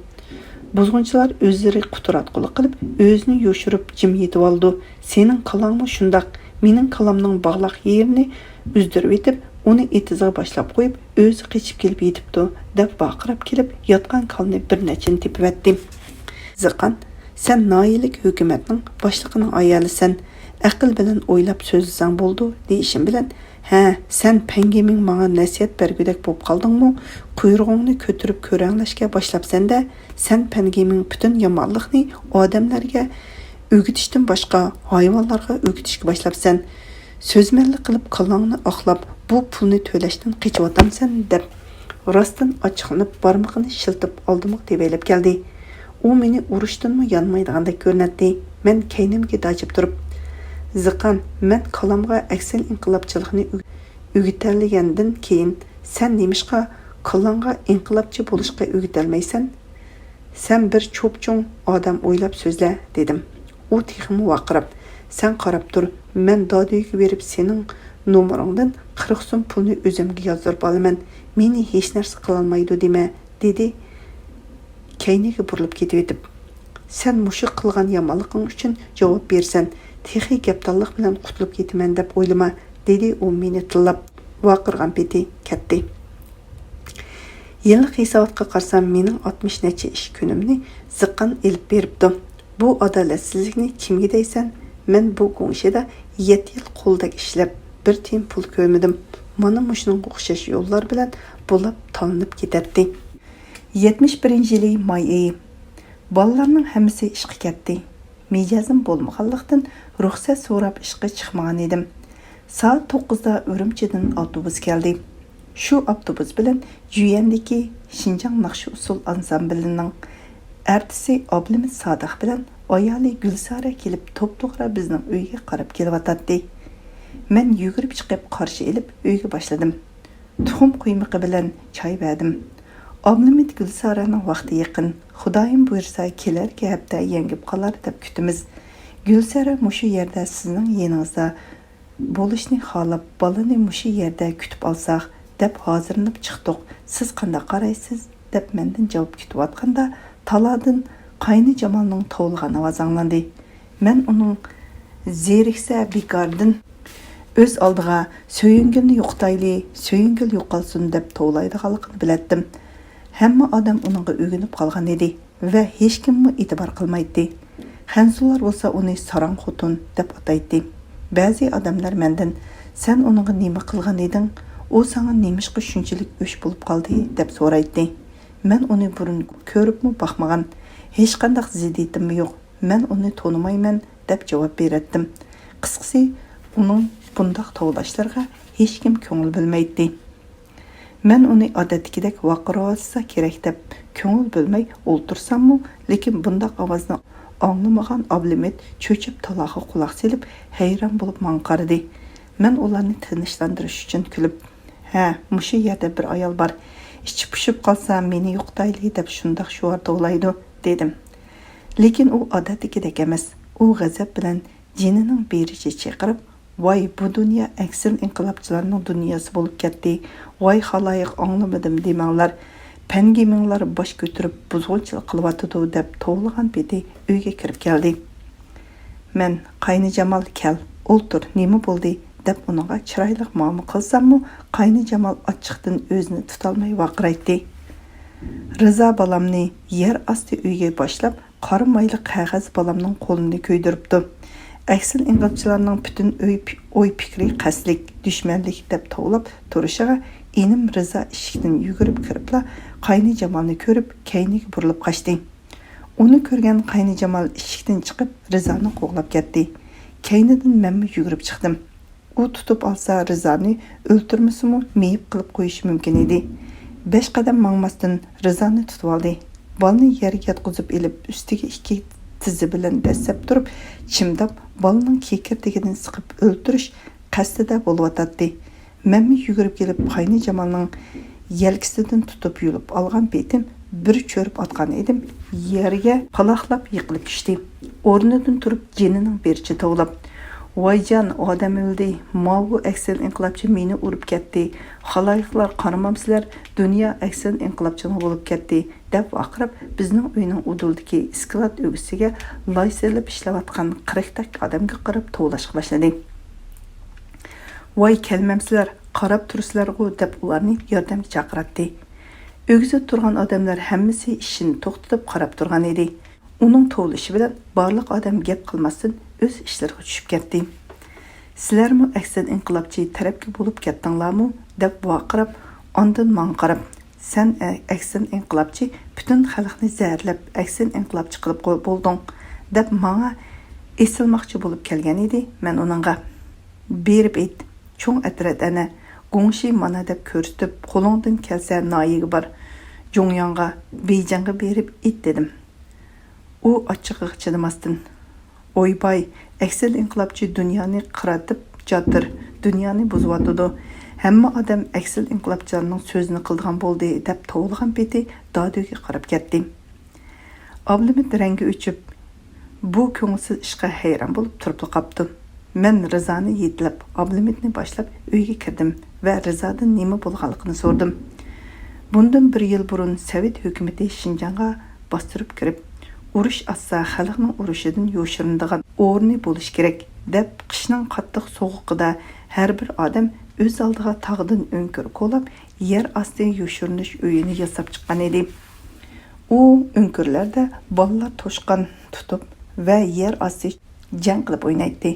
«بۇزغۇنچىلار ئۆزلىرى قۇتراتقۇلۇق قىلىپ، ئۆزىنى يوشۇرۇپ جىم يېتىۋالىدۇ. سېنىڭ كالاڭمۇ شۇنداق. مېنىڭ كالامنىڭ باغلاق يېرىنى ئۈزدۈرۈۋېتىپ، ئۇنى ئېتىزغا باشلاپ قويۇپ، ئۆزى قېچىپ كېلىپ يېتىپتۇ.» دەپ ۋارقىراپ كېلىپ، ياتقان كالىنى بىر نەچچىنى تېپىۋەتتى. «زىقان، سەن ناھىيەلىك ھۆكۈمەتنىڭ باشلىقىنىڭ ئايالىسەن. ئەقىل بىلەن ئويلاپ سۆزلىسەڭ بولىدۇ» دېيىشىم بىلەن، «ھە، سەن پەنگىمىڭ ماڭا نەسىھەت بەرگۈدەك بوپ قالدىڭمۇ؟ قۇيرۇغۇڭنى كۆتۈرۈپ كۆرەڭلەشكە باشلاپسەن-دە. سەن پەنگىمىڭ پۈتۈن يامانلىقنى ئادەملەرگە ئۆگىتىشتىن باشقا، ھايۋانلارغا ئۆگىتىشكە باشلاپسەن. سۆزمەنلىك قىلىپ، كاللاڭنى ئاقلاپ، بۇ پۇلنى تۆلەشتىن قېچىۋاتامسەن؟» دەپ، راستتىن ئاچچىقلىنىپ، بارمىقىنى شىلتىپ ئالدىمغا تېۋەيلەپ كەلدى. ئۇ مېنى ئۇرۇشتىنمۇ يانمايدىغاندەك كۆرۈنەتتى. مەن كەينىمگە داجىپ تۇرۇپ، «زىقان، مەن كالامغا ئەكسىل ئىنقىلابچىلىقنى ئۆگ-، ئۆگىتەلىگەندىن كېيىن، سەن نېمىشقا كاللاڭغا ئىنقىلابچى بولۇشقا ئۆگىتەلمەيسەن؟ سەن بىر چوپچوڭ ئادەم ئويلاپ سۆزلە» دېدىم. ئۇ تېخىمۇ ۋارقىراپ، «سەن قاراپ تۇر، مەن دادۈيگە بېرىپ سېنىڭ نومۇرۇڭدىن قىرىق سوم پۇلنى ئۆزۈمگە يازدۇرۇپ ئالىمەن، مېنى ھېچنەرسە قىلالمايدۇ دېمە» دېدى، كەينىگە بۇرۇلۇپ كېتىۋېتىپ. «سەن مۇشۇ قىلغان يامانلىقىڭ ئۈچۈن جاۋاب بېرىسەن، تېخى گەپدانلىق بىلەن قۇتۇلۇپ كېتىمەن دەپ ئويلىما» دېدى ئۇ مېنى تىللاپ. ۋارقىرىغان پېتى كەتتى. يىللىق ھېساباتقا قارىسام، مېنىڭ ئاتمىش نەچچە ئىش كۈنۈمنى زىققان ئېلىپ بېرىپتۇ. بۇ ئادالەتسىزلىكنى كىمگە دەيسەن؟ مەن بۇ گۇڭشېدا يەتتە يىل قۇلدەك ئىشلەپ، بىر تىيىن پۇل كۆرمىدىم. مانا مۇشۇنىڭغا ئوخشاش يوللار بىلەن بۇلاپ تالىنىپ كېتەتتى. يەتمىش بىرىنچى يىلى ماي ئېيى. بالىلارنىڭ ھەممىسى ئىشقا كەتتى. مىجەزىم بولمىغانلىقتىن، رۇخسەت سوراپ ئىشقا چىقمىغان ئىدىم. سائەت توققۇزدا ئۈرۈمچىدىن ئاپتوبۇس كەلدى. شۇ ئاپتوبۇس بىلەن جۈيەندىكى شىنجاڭ ناخشا ئۇسسۇل ئانسامبىلىنىڭ ئارتىسى ئابلىمىت سادىق بىلەن ئايالى گۈلسارە كېلىپ، توپتوغرا بىزنىڭ ئۆيگە قاراپ كېلىۋاتاتتى. مەن يۈگۈرۈپ چىقىپ، قارشى ئېلىپ، ئۆيگە باشلىدىم. تۇخۇم قۇيمىقى بىلەن چاي بەردىم. ئابلىمىت گۈلسارەنىڭ ۋاقتى يېقىن، خۇدايىم بۇيرۇسا، كېلەركى ھەپتە يەڭگىپ قالار دەپ كۈتىمىز. گۈلسارە مۇشۇ يەردە سىزنىڭ يېنىڭىزدا بولۇشنى خالاپ، بالىنى مۇشۇ يەردە كۈتۈپ ئالساق، دەپ ھازىرلىنىپ چىقتۇق. سىز قانداق قارايسىز؟ دەپ مەندىن جاۋاب كۈتۈۋاتقاندا، تالادىن قاينى جامالنىڭ توۋلىغان ئاۋازى ئاڭلاندى. مەن ئۇنىڭ زېرىكسە بىكاردىن ئۆز ئالدىغا «سۆيۈنگۈلنى يوقىتايلى، سۆيۈنگۈل يوقالسۇن» دەپ توۋلايدىغانلىقىنى بىلەتتىم. ھەممە ئادەم ئۇنىڭغا ئۆگىنىپ قالغان ئىدى ۋە ھېچكىممۇ ئېتىبار قىلمايتتى. خەنزۇلار بولسا ئۇنى ساراڭ خوتۇن دەپ ئاتايتتى. بەزى ئادەملەر مەندىن، «سەن ئۇنىڭغا نېمە قىلغان ئىدىڭ؟ ئۇ ساڭا نېمىشقا شۇنچىلىك ئۆچ بولۇپ قالدى؟» دەپ سورايتتى. مەن ئۇنى بۇرۇن كۆرۈپمۇ باقمىغان، ھېچقانداق زىددىيىتىممۇ يوق، مەن ئۇنى تونۇمايمەن دەپ جاۋاب بېرەتتىم. قىسقىسى، ئۇنىڭ بۇنداق توۋلاشلىرىغا ھېچكىم كۆڭۈل بۆلمەيتتى. مەن ئۇنى ئادەتتىكىدەك ۋارقىرىۋاتسا كېرەك دەپ كۆڭۈل بۆلمەي ئولتۇرساممۇ، لېكىن بۇنداق ئاۋازنى ئاڭلىمىغان ئابلىمىت چۆچۈپ تالاغا قۇلاق سېلىپ ھەيران بولۇپ ماڭا قارىدى. مەن ئۇلارنى تىنچلاندۇرۇش ئۈچۈن كۈلۈپ، «ھە، مۇشۇ يەردە بىر ئايال بار. ئىچى پۇشۇپ قالسا مېنى يوقىتايلى دەپ شۇنداق شوئار توۋلايدۇ» دېدىم. لېكىن ئۇ ئادەتتىكىدەك ئەمەس. ئۇ غەزەپ بىلەن جېنىنىڭ بېرىچە چىقىرىپ، «ۋاي، بۇ دۇنيا ئەكسىل ئىنقىلابچىلارنىڭ دۇنياسى بولۇپ كەتتى. ۋاي، خالايىق، ئاڭلىمىدىم دېمەڭلار. پەنگىمىڭلار باش كۆتۈرۈپ بۇزغۇنچىلىق قىلىۋاتىدۇ» دەپ توۋلىغان پېتى ئۆيگە كىرىپ كەلدى. مەن، «قاينىجامال، كەل، ئولتۇر، نېمە بولدى؟» دەپ ئۇنىڭغا چىرايلىق مۇئامىلە قىلساممۇ، قاينىجامال ئاچچىقتىن ئۆزىنى تۇتالماي ۋارقىرايتتى. رىزا بالامنى يەر ئاستى ئۆيگە باشلاپ، قارا مايلىق قەغەز بالامنىڭ قولىنى كۆيدۈرۈپتۇ. ئەكسىل ئىنقىلابچىلارنىڭ پۈتۈن ئۆي پى-، ئوي پىكرى قەستلىك، دۈشمەنلىك دەپ توۋلاپ تۇرۇشىغا ئىنىم رىزا ئىشىكتىن يۈگۈرۈپ كىرىپلا، قاينىجامالنى كۆرۈپ، كەينىگە بۇرۇلۇپ قاچتى. ئۇنى كۆرگەن قاينىجامال ئىشىكتىن چىقىپ، رىزانى قوغلاپ كەتتى. كەينىدىن مەنمۇ يۈگۈرۈپ چىقتىم. ئۇ تۇتۇپ ئالسا، رىزانى ئۆلتۈرمىسىمۇ، مېيىپ قىلىپ قويۇشى مۇمكىن ئىدى. بەش قەدەم ماڭماستىن، رىزانى تۇتۇۋالدى. بالىنى يەرگە ياتقۇزۇپ ئېلىپ، ئۈستىگە ئىككى تىزى بىلەن دەسسەپ تۇرۇپ، چىمداپ، بالىنىڭ كېكىردىكىدىن سىقىپ ئۆلتۈرۈش قەستىدە بولۇۋاتاتتى. مەنمۇ يۈگۈرۈپ كېلىپ، قاينىجامالنىڭ يەلكىسىدىن تۇتۇپ يۇلۇپ ئالغان پېتىم، بىر چۆرۈپ ئاتقان ئىدىم، يەرگە پالاقلاپ يىقىلىپ چۈشتى. ئورنىدىن تۇرۇپ، جېنىنىڭ بېرىچە توۋلاپ، «ۋايجان، ئادەم ئۆلدى، ماۋۇ ئەكسىل ئىنقىلابچى مېنى ئۇرۇپ كەتتى، خالايىقلار، قارىمامسىلەر، دۇنيا ئەكسىل ئىنقىلابچىنىڭ بولۇپ كەتتى» دەپ ۋارقىراپ، بىزنىڭ ئۆينىڭ ئۇدۇلىدىكى ئىسكىلات ئۆگزىسىگە لاي سېلىپ ئىشلەۋاتقان قىرىقتەك ئادەمگە قاراپ توۋلاشقا باشلىدى. «ۋاي، كەلمەمسىلەر، قاراپ تۇرىسىلەرغۇ» دەپ ئۇلارنى ياردەمگە چاقىراتتى. ئۆگزىدە تۇرغان ئادەملەر ھەممىسى ئىشىنى توختىتىپ قاراپ تۇرغان ئىدى. ئۇنىڭ توۋلىشى بىلەن بارلىق ئادەم گەپ قىلماستىن ئۆز ئىشلىرىغا چۈشۈپ كەتتى. «سىلەرمۇ ئەكسىل ئىنقىلابچى تەرەپكە بولۇپ كەتتىڭلارمۇ؟» دەپ ۋارقىراپ، ئاندىن ماڭا قاراپ، «سەن ئە-، ئەكسىل ئىنقىلابچى پۈتۈن خەلقنى زەھەرلەپ، ئەكسىل ئىنقىلابچى قىلىپ قوي-، بولدۇڭ» دەپ ماڭا ئېسىلماقچى بولۇپ كەلگەن ئىدى. مەن ئۇنىڭغا، «بېرىپ ئېيت، چوڭ ئەترەت ئەنە، گۇڭشى مانا» دەپ كۆرسىتىپ، «قولۇڭدىن كەلسە ناھىيەگە بار، جۇڭياڭغا، بېيجىڭغا بېرىپ ئېيت» دېدىم. ئۇ ئاچچىقىغا چىدىماستىن، «ئويباي، ئەكسىل ئىنقىلابچى دۇنيانى قىراتىپ جاتىر، دۇنيانى بۇزۇۋاتىدۇ. ھەممە ئادەم ئەكسىل ئىنقىلابچىلارنىڭ سۆزىنى قىلىدىغان بولدى» دەپ توۋلىغان پېتى دادۈگە قاراپ كەتتى. ئابلىمىت رەڭگى ئۆچۈپ، بۇ كۆڭۈلسىز ئىشقا ھەيران بولۇپ تۇرۇپلا قاپتۇ. مەن رىزانى يېتىلەپ، ئابلىمىتنى باشلاپ ئۆيگە كىردىم ۋە رىزادىن نېمە بولغانلىقىنى سورىدىم. بۇندىن بىر يىل بۇرۇن سوۋېت ھۆكۈمىتى شىنجاڭغا باستۇرۇپ كىرىپ، ئۇرۇش ئاچسا خەلقنىڭ ئۇرۇشىدىن يوشۇرۇنىدىغان ئورنى بولۇشى كېرەك، دەپ قىشنىڭ قاتتىق سوغۇقىدا ھەر بىر ئادەم ئۆز ئالدىغا تاغدىن ئۆڭكۈر كولاپ، يەر ئاستى يوشۇرۇنۇش ئۆيىنى ياساپ چىققان ئىدى. ئۇ ئۆڭكۈرلەردە بالىلار توشقان تۇتۇپ ۋە يەر ئاستى جەڭ قىلىپ ئوينايتتى.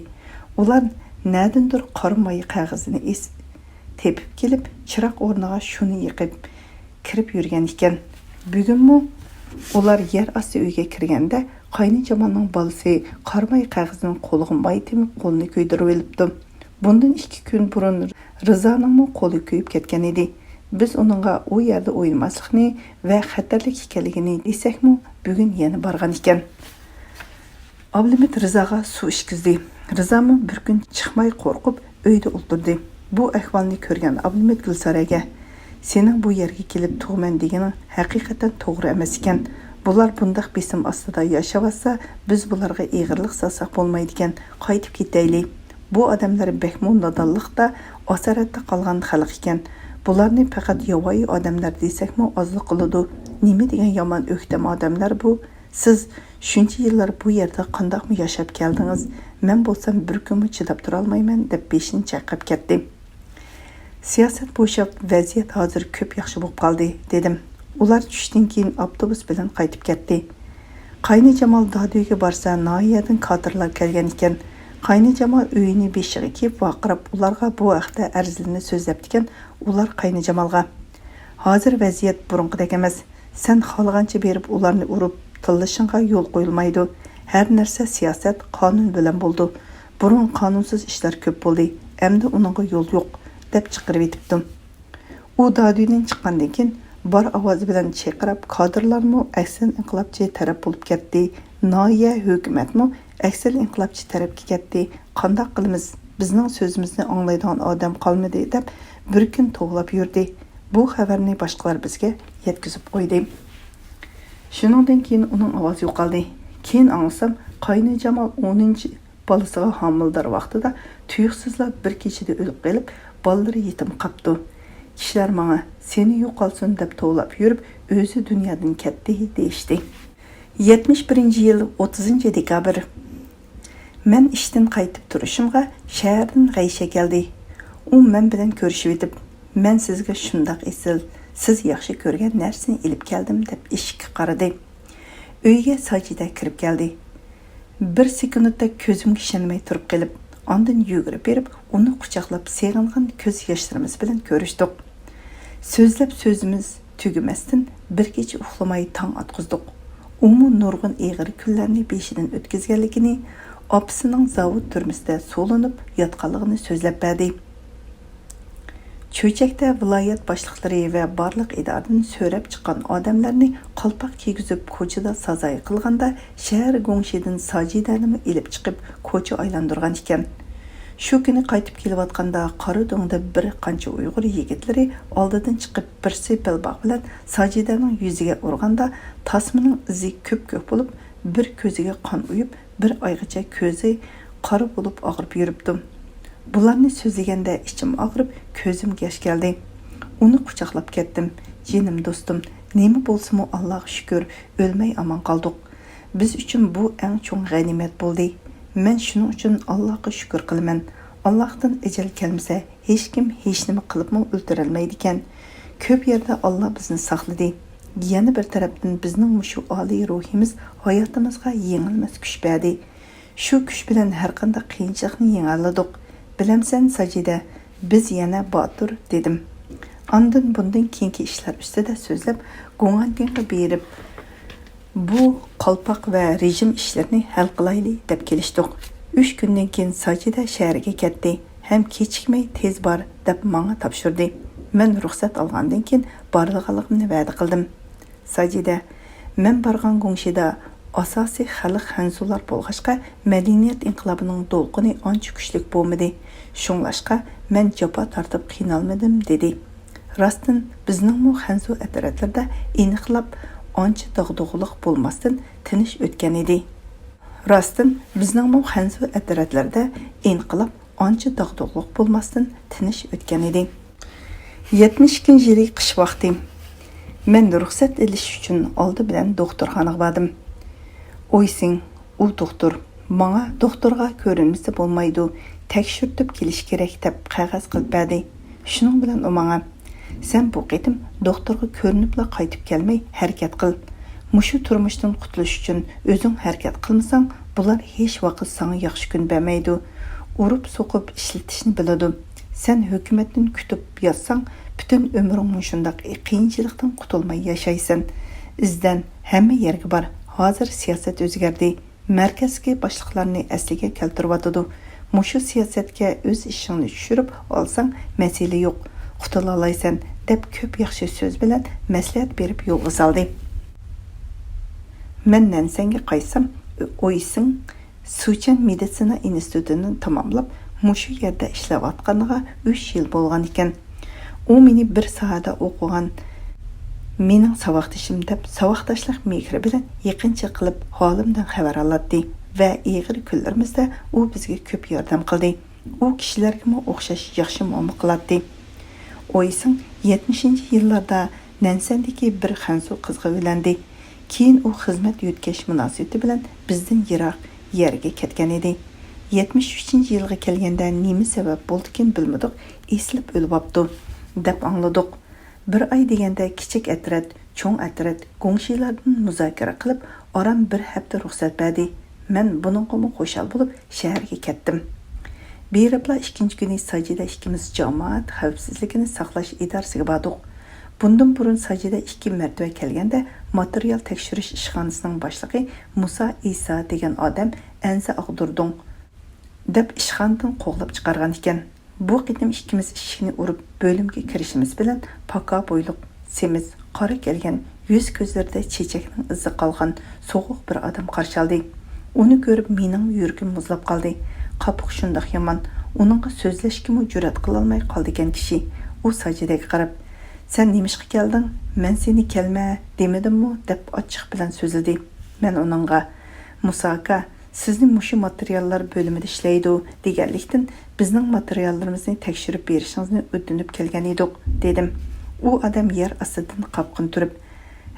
ئۇلار نەدىندۇر قارا ماي قەغىزىنى ئېس-، تېپىپ كېلىپ، چىراغ ئورنىغا شۇنى يېقىپ كىرىپ يۈرگەن ئىكەن. بۈگۈنمۇ ئۇلار يەر ئاستى ئۆيگە كىرگەندە، قاينىجامالنىڭ بالىسى قارا ماي قەغىزىنىڭ قولىغا ماي تېمىپ، قولىنى كۆيدۈرۈۋېلىپتۇ. بۇندىن ئىككى كۈن بۇرۇن رىزانىڭمۇ قولى كۆيۈپ كەتكەن ئىدى. بىز ئۇنىڭغا ئۇ يەردە ئوينىماسلىقنى ۋە خەتەرلىك ئىكەنلىكىنى دېسەكمۇ، بۈگۈن يەنە بارغان ئىكەن. ئابلىمىت رىزاغا سۇ ئىچكۈزدى. رىزامۇ بىر كۈن چىقماي قورقۇپ، ئۆيدە ئولتۇردى. بۇ ئەھۋالنى كۆرگەن ئابلىمىت گۈلسارەگە، «سېنىڭ بۇ يەرگە كېلىپ تۇغىمەن دېگىنىڭ ھەقىقەتەن توغرا ئەمەس ئىكەن. بۇلار بۇنداق بېسىم ئاستىدا ياشاۋاتسا، بىز بۇلارغا ئېغىرلىق سالساق بولمايدىكەن، قايتىپ كېتەيلى. بۇ ئادەملەر بەكمۇ نادانلىقتا، ئاسارەتتە قالغان خەلق ئىكەن. بۇلارنى پەقەت ياۋايى ئادەملەر دېسەكمۇ ئازلىق قىلىدۇ. نېمە دېگەن يامان ئۆكتەم ئادەملەر بۇ!» «سىز شۇنچە يىللار بۇ يەردە قانداقمۇ ياشاپ كەلدىڭىز؟ مەن بولسام بىر كۈنمۇ چىداپ تۇرالمايمەن» دەپ بېشىنى چايقاپ كەتتى. سىياسەت بوشاپ، ۋەزىيەت ھازىر كۆپ ياخشى بولۇپ قالدى، دېدىم. ئۇلار چۈشتىن كېيىن ئاپتوبۇس بىلەن قايتىپ كەتتى. قاينىجامال دادۈگە بارسا، ناھىيەدىن كادىرلار كەلگەن ئىكەن. قاينىجامال ئۆيىنى بېشىغا كىيىپ ۋارقىراپ ئۇلارغا بۇ ھەقتە ئەرزلىرىنى سۆزلەپتىكەن. ئۇلار قاينىجامالغا، ھازىر ۋەزىيەت بۇرۇنقىدەك ئەمەس. سەن خالىغانچە بېرىپ ئۇلارنى ئۇرۇپ تىللىشىڭغا يول قويۇلمايدۇ. ھەر نەرسە سىياسەت، قانۇن بىلەن بولىدۇ. بۇرۇن قانۇنسىز ئىشلار كۆپ بولدى. ئەمدى ئۇنىڭغا يول يوق، دەپ چىقىرىۋېتىپتۇ. ئۇ دادۈيدىن چىققاندىن كېيىن، بار ئاۋازى بىلەن چىرقىراپ، كادىرلارمۇ ئەكسىل ئىنقىلابچى تەرەپ بولۇپ كەتتى، ناھىيە ھۆكۈمەتمۇ ئەكسىل ئىنقىلابچى تەرەپكە كەتتى، قانداق قىلىمىز، بىزنىڭ سۆزىمىزنى ئاڭلايدىغان ئادەم قالمىدى، دەپ بىر كۈن توۋلاپ يۈردى. بۇ خەۋەرنى باشقىلار بىزگە يەتكۈزۈپ قويدى. شۇنىڭدىن كېيىن ئۇنىڭ ئاۋازى يوقالدى. كېيىن ئاڭلىسام، قاينىجامال ئونىنچى بالىسىغا ھامىلىدار ۋاقتىدا تۇيۇقسىزلا بىر كېچىدە ئۆلۈپ قېلىپ، بالىلىرى يېتىم قاپتۇ. كىشىلەر ماڭا، «سېنى يوقالسۇن» دەپ توۋلاپ يۈرۈپ، ئۆزى دۇنيادىن كەتتى، دېيىشتى. يەتمىش بىرىنچى يىل، ئوتتۇزىنچى دېكابىر. مەن ئىشتىن قايتىپ تۇرۇشۇمغا شەھەردىن غەيشە كەلدى. ئۇ مەن بىلەن كۆرۈشۈۋېتىپ، «مەن سىزگە شۇنداق ئېسىل، سىز ياخشى كۆرگەن نەرسىنى ئېلىپ كەلدىم» دەپ ئىشىككە قارىدى. ئۆيگە ساجىدە كىرىپ كەلدى. بىر سېكۇنتتەك كۆزۈمگە ئىشەنمەي تۇرۇپ قېلىپ، ئاندىن يۈگۈرۈپ بېرىپ، ئۇنى قۇچاقلاپ سېغىنغان كۆز ياشلىرىمىز بىلەن كۆرۈشتۇق. سۆزلەپ سۆزىمىز تۈگىمەستىن بىر كېچە ئۇخلىماي تاڭ ئاتقۇزدۇق. ئۇمۇ نۇرغۇن ئېغىر كۈنلەرنى بېشىدىن ئۆتكۈزگەنلىكىنى، ئاپىسىنىڭ زاۋۇت تۈرمىسىدە سولىنىپ ياتقانلىقىنى سۆزلەپ بەردى. چۆچەكتە ۋىلايەت باشلىقلىرى ۋە بارلىق ئىدارىدىن سۆرەپ چىققان ئادەملەرنى قالپاق كىيگۈزۈپ كوچىدا سازاي قىلغاندا، شەھەر گۇڭشىدىن ساجىدەنىمۇ ئېلىپ چىقىپ كوچا ئايلاندۇرغان ئىكەن. شۇ كۈنى قايتىپ كېلىۋاتقاندا قارا دۆڭدە بىر قانچە ئۇيغۇر يىگىتلىرى ئالدىدىن چىقىپ بىرسى بەلباغ بىلەن ساجىدەنىڭ يۈزىگە ئۇرغاندا تاسمىنىڭ ئىزى كۆپ-كۆك بولۇپ، بىر كۆزىگە قان ئۇيۇپ، بىر ئايغىچە كۆزى قارا بولۇپ ئاغرىپ يۈرۈپتۇ. بۇلارنى سۆزلىگەندە ئىچىم ئاغرىپ، كۆزۈمگە ياش كەلدى. ئۇنى قۇچاقلاپ كەتتىم. «جېنىم دوستۇم، نېمە بولسىمۇ ئاللاغا شۈكۈر، ئۆلمەي ئامان قالدۇق. بىز ئۈچۈن بۇ ئەڭ چوڭ غەنىيمەت بولدى. مەن شۇنىڭ ئۈچۈن ئاللاغا شۈكۈر قىلىمەن. ئاللاھتىن ئەجەل كەلمىسە، ھېچكىم ھېچنېمە قىلىپمۇ ئۆلتۈرەلمەيدىكەن. كۆپ يەردە ئاللا بىزنى ساقلىدى. يەنە بىر تەرەپتىن بىزنىڭ مۇشۇ ئالىي روھىمىز ھاياتىمىزغا يېڭىلمەس كۈچ بەردى. شۇ كۈچ بىلەن ھەرقانداق قىيىنچىلىقنى يېڭەلىدۇق. بىلەمسەن، ساجىدە، بىز يەنە باتۇر» دېدىم. ئاندىن بۇندىن كېيىنكى ئىشلار ئۈستىدە سۆزلەپ، گۇڭئەنگىڭغا بېرىپ، بۇ قالپاق ۋە رېجىم ئىشلىرىنى ھەل قىلايلى، دەپ كېلىشتۇق. ئۈچ كۈندىن كېيىن ساجىدە شەھەرگە كەتتى ھەم «كېچىكمەي تېز بار» دەپ ماڭا تاپشۇردى. مەن رۇخسەت ئالغاندىن كېيىن بارىدىغانلىقىمنى ۋەدە قىلدىم. ساجىدە، مەن بارغان گۇڭشىدا ئاساسىي خەلق خەنزۇلار بولغاچقا، مەدەنىيەت ئىنقىلابىنىڭ دولقۇنى ئانچە كۈچلۈك بولمىدى. شۇڭلاشقا، مەن جاپا تارتىپ قىينالمىدىم، دېدى. راستتىن، بىزنىڭمۇ خەنزۇ ئەترەتلىرىدە ئىنقىلاب ئانچە داغدۇغىلىق بولماستىن تىنچ ئۆتكەن ئىدى. راستتىن، بىزنىڭمۇ خەنزۇ ئەترەتلىرىدە ئىنقىلاب ئانچە داغدۇغىلىق بولماستىن تىنچ ئۆتكەن ئىدى. يەتمىش ئىككىنچى يىلى قىش ۋاقتى. مەن رۇخسەت ئېلىش ئۈچۈن ئالدى بىلەن دوختۇرخانىغا باردىم. ئويسىڭ، ئۇ دوختۇر، ماڭا دوختۇرغا كۆرۈنمىسە بولمايدۇ، تەكشۈرتۈپ كېلىش كېرەك، دەپ قەغەز قىلىپ بەردى. شۇنىڭ بىلەن ئۇ ماڭا، سەن بۇ قېتىم دوختۇرغا كۆرۈنۈپلا قايتىپ كەلمەي ھەرىكەت قىل. مۇشۇ تۇرمۇشتىن قۇتۇلۇش ئۈچۈن ئۆزۈڭ ھەرىكەت قىلمىساڭ، بۇلار ھېچ ۋاقىت ساڭا ياخشى كۈن بەرمەيدۇ. ئۇرۇپ سوقۇپ ئىشلىتىشنى بىلىدۇ. سەن ھۆكۈمەتتىن كۈتۈپ ياتساڭ، پۈتۈن ئۆمرۈڭ مۇشۇنداق قىيىنچىلىقتىن قۇتۇلماي ياشايسەن. ئىزدەن، ھەممە يەرگە بار. ھازىر سىياسەت ئۆزگەردى. مەركەزدىكى باشلىقلارنى ئەسلىگە كەلتۈرۈۋاتىدۇ. مۇشۇ سىياسەتكە ئۆز ئىشىڭنى چۈشۈرۈپ ئالساڭ، مەسىلە يوق، قۇتۇلالايسەن، دەپ كۆپ ياخشى سۆز بىلەن مەسلىھەت بېرىپ يولغا سالدى. مەن نەنسەنگە قايتسام، ئويسىڭ سۇچەن مېدىتسىنا ئىنستىتۇتىنى تاماملاپ، مۇشۇ يەردە ئىشلەۋاتقىنىغا ئۈچ يىل بولغان ئىكەن. ئۇ مېنى بىر ساھەدە ئوقۇغان مېنىڭ ساۋاقدىشىم دەپ، ساۋاقداشلىق مېھرى بىلەن يېقىنچىلىق قىلىپ، ھالىمدىن خەۋەر ئالاتتى ۋە ئېغىر كۈنلىرىمىزدە ئۇ بىزگە كۆپ ياردەم قىلدى. ئۇ كىشىلەرگىمۇ ئوخشاش ياخشى مۇئامىلە قىلاتتى. ئويسىڭ يەتمىشىنچى يىللاردا نەنسەندىكى بىر خەنزۇ قىزغا ئۆيلەندى. كېيىن ئۇ خىزمەت يۆتكەش مۇناسىۋىتى بىلەن بىزدىن يىراق يەرگە كەتكەن ئىدى. يەتمىش ئۈچىنچى يىلغا كەلگەندە نېمە سەۋەب بولدىكىن بىلمىدۇق، ئېسىلىپ ئۆلۈۋاپتۇ، دەپ ئاڭلىدۇق. بىر ئاي دېگەندە كىچىك ئەترەت، چوڭ ئەترەت گۇڭشىلاردىن مۇزاكىرە قىلىپ، ئاران بىر ھەپتە رۇخسەت بەردى. مەن بۇنىڭغىمۇ خۇشال بولۇپ، شەھەرگە كەتتىم. بېرىپلا ئىككىنچى كۈنى ساجىدە ئىككىمىز جامائەت خەۋپسىزلىكىنى ساقلاش ئىدارىسىگە باردۇق. بۇندىن بۇرۇن ساجىدە ئىككى مەرتىۋە كەلگەندە، ماتېرىيال تەكشۈرۈش ئىشخانىسىنىڭ باشلىقى مۇسا ئىسا دېگەن ئادەم ئەنزە ئاغدۇردۇڭ دەپ ئىشخانىدىن قوغلاپ چىقارغان ئىكەن. بۇ قېتىم ئىككىمىز ئىشىكنى ئۇرۇپ، بۆلۈمگە كىرىشىمىز بىلەن، پاكا بويلۇق، سېمىز، قارا كەلگەن، يۈز-كۆزلىرىدە چېچەكنىڭ ئىزى قالغان سوغۇق بىر ئادەم قارشى ئالدى. ئۇنى كۆرۈپ، مېنىڭمۇ يۈرىكىم مۇزلاپ قالدى. قاپىقى شۇنداق يامان، ئۇنىڭغا سۆزلەشكىمۇ جۈرئەت قىلالماي قالىدىكەن كىشى. ئۇ ساجىدەگە قاراپ، «سەن نېمىشقا كەلدىڭ؟ مەن سېنى كەلمە دېمىدىممۇ؟» دەپ ئاچچىق بىلەن سۆزلىدى. مەن ئۇنىڭغا، «مۇسا ئاكا، سىزنى مۇشۇ ماتېرىياللار بۆلۈمىدە ئىشلەيدۇ دېگەنلىكتىن، بىزنىڭ ماتېرىياللىرىمىزنى تەكشۈرۈپ بېرىشىڭىزنى ئۆتۈنۈپ كەلگەن ئىدۇق» دېدىم. ئۇ ئادەم يەر ئاستىدىن قاپقىنى تۇرۇپ،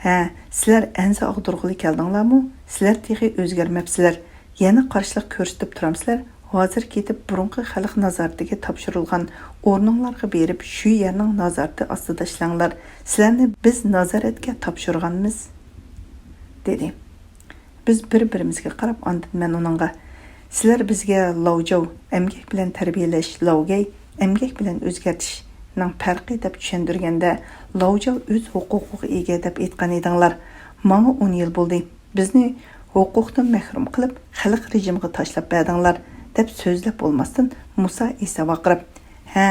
«ھە، سىلەر ئەنزە ئاغدۇرغىلى كەلدىڭلارمۇ؟ سىلەر تېخى ئۆزگەرمەپسىلەر. يەنە قارشىلىق كۆرسىتىپ تۇرامسىلەر؟ ھازىر كېتىپ، بۇرۇنقى خەلق نازارىتىگە تاپشۇرۇلغان ئورنۇڭلارغا بېرىپ، شۇ يەرنىڭ نازارىتى ئاستىدا ئىشلەڭلار. سىلەرنى بىز نازارەتكە تاپشۇرغانمىز» دېدى. بىز بىر-بىرىمىزگە قاراپ، ئاندىن مەن ئۇنىڭغا، «سىلەر بىزگە لاۋجاۋ، ئەمگەك بىلەن تەربىيەلەش، لاۋگەي، ئەمگەك بىلەن ئۆزگەرتىشنىڭ پەرقى دەپ چۈشەندۈرگەندە، لاۋجاۋ ئۆز ھوقۇقىغا ئىگە دەپ ئېيتقان ئىدىڭلار. ماڭا ئون يىل بولدى. بىزنى ھوقۇقتىن مەھرۇم قىلىپ، خەلق رېجىمىغا تاشلاپ بەردىڭلار» دەپ سۆزلەپ بولماستىن، مۇسا ئىسا ۋارقىراپ، «ھە،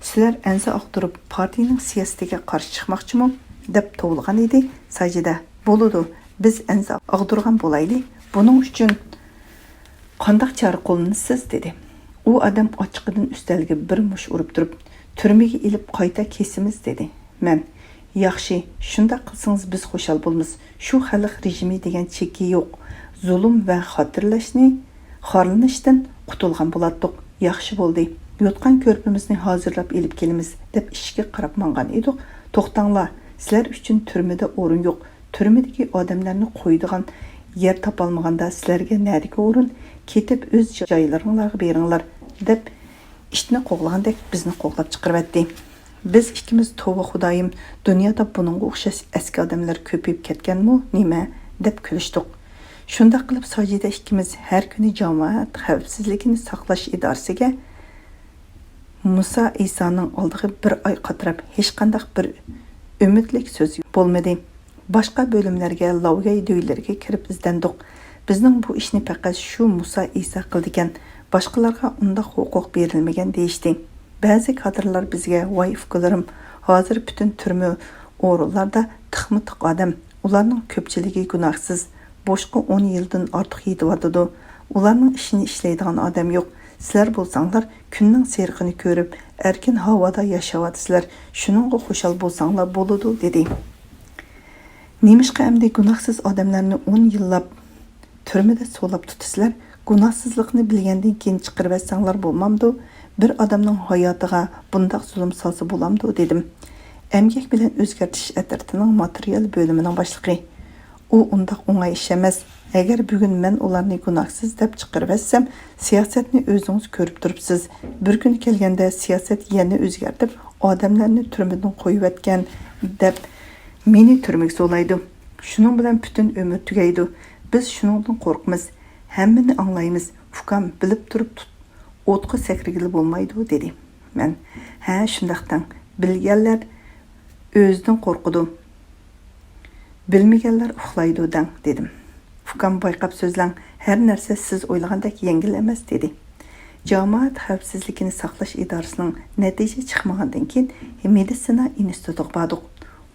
سىلەر ئەنزە ئاغدۇرۇپ، پارتىيىنىڭ سىياسىتىگە قارشى چىقماقچىمۇ؟» دەپ توۋلىغان ئىدى. ساجىدە، «بولىدۇ، بىز ئەنزە ئاغدۇرغان بولايلى. بۇنىڭ ئۈچۈن قانداق چارە قوللىنىسىز؟» دېدى. ئۇ ئادەم ئاچچىقىدىن ئۈستەلگە بىر مۇش ئۇرۇپ تۇرۇپ، «تۈرمىگە ئېلىپ قايتا كېسىمىز» دېدى. مەن، «ياخشى، شۇنداق قىلسىڭىز بىز خۇشال بولىمىز. شۇ خەلق رېجىمى دېگەن چېكى يوق. زۇلۇم ۋە خاتىرىلەشنى، خارلىنىشتىن قۇتۇلغان بولاتتۇق. ياخشى بولدى. يوتقان كۆرپىمىزنى ھازىرلاپ ئېلىپ كېلىمىز» دەپ ئىشىككە قاراپ ماڭغان ئىدۇق. «توختاڭلار، سىلەر ئۈچۈن تۈرمىدە ئورۇن يوق. تۈرمىدىكى ئادەملەرنى قويىدىغان يەر تاپالمىغاندا سىلەرگە نەدىكى ئورۇن؟ كېتىپ ئۆز جايلىرىڭلارغا بېرىڭلار» دەپ ئىتنى قوغلىغاندەك بىزنى قوغلاپ چىقىرىۋەتتى. بىز ئىككىمىز، «توۋا خۇدايىم، دۇنيادا بۇنىڭغا ئوخشاش ئەسكى ئادەملەر كۆپىيىپ كەتكەنمۇ نېمە؟» دەپ كۈلۈشتۇق. شۇنداق قىلىپ ساجىدە ئىككىمىز ھەر كۈنى جامائەت خەۋپسىزلىكىنى ساقلاش ئىدارىسىگە مۇسا ئىسانىڭ ئالدىغا بىر ئاي قاتراپ ھېچقانداق بىر ئۈمىدلىك سۆز بولمىدى. باشقا بۆلۈملەرگە، لاۋگەي دۆيلىرىگە كىرىپ ئىزدەندۇق. بىزنىڭ بۇ ئىشنى پەقەت شۇ مۇسا ئىسا قىلىدىكەن، باشقىلارغا ئۇنداق ھوقۇق بېرىلمىگەن دېيىشتى. بەزى كادىرلار بىزگە، «ۋاي ئۇكىلىرىم، ھازىر پۈتۈن تۈرمە ئورۇنلاردا تىقمۇ تىق ئادەم. ئۇلارنىڭ كۆپچىلىكى گۇناھسىز. بوشقا ئون يىلدىن ئارتۇق يېتىۋاتىدۇ. ئۇلارنىڭ ئىشىنى ئىشلەيدىغان ئادەم يوق. سىلەر بولساڭلار كۈننىڭ سېرىقىنى كۆرۈپ، ئەركىن ھاۋادا ياشاۋاتىسىلەر. شۇنىڭغا خۇشال بولساڭلار بولىدۇ» دېدى. «نېمىشقا ئەمدى گۇناھسىز ئادەملەرنى ئون يىللاپ تۈرمىدە سولاپ تۇتىسىلەر؟ گۇناھسىزلىقنى بىلگەندىن كېيىن چىقىرىۋەتسەڭلار بولمامدۇ؟ بىر ئادەمنىڭ ھاياتىغا بۇنداق زۇلۇم سالسا بولامدۇ؟» دېدىم. ئەمگەك بىلەن ئۆزگەرتىش ئەترىتىنىڭ ماتېرىيال بۆلۈمىنىڭ باشلىقى، «ئۇ ئۇنداق ئوڭاي ئىش ئەمەس. ئەگەر بۈگۈن مەن ئۇلارنى گۇناھسىز دەپ چىقىرىۋەتسەم، سىياسەتنى ئۆزىڭىز كۆرۈپ تۇرۇپسىز. بىر كۈنى كەلگەندە سىياسەت يەنە ئۆزگەرتىپ، ئادەملەرنى تۈرمىدىن قويۇۋەتكەن دەپ مېنى تۈرمىگە سولايدۇ. شۇنىڭ بىلەن پۈتۈن ئۆمۈر تۈگەيدۇ. بىز شۇنىڭدىن قورقىمىز. ھەممىنى ئاڭلايمىز. ئۇكام، بىلىپ تۇرۇپ تۇت-، ئوتقا سەكرىگىلى بولمايدۇ» دېدى. مەن، «ھە، شۇنداق دەڭ. بىلگەنلەر ئۆزىدىن قورقىدۇ. بىلمىگەنلەر ئۇخلايدۇ دەڭ» دېدىم. «ئۇكام، بايقاپ سۆزلەڭ، ھەر نەرسە سىز ئويلىغاندەك يەڭگىل ئەمەس» دېدى. جامائەت خەۋپسىزلىكىنى ساقلاش ئىدارىسىنىڭ نەتىجە چىقمىغاندىن كېيىن مېدىتسىنا ئىنستىتۇتىغا باردۇق.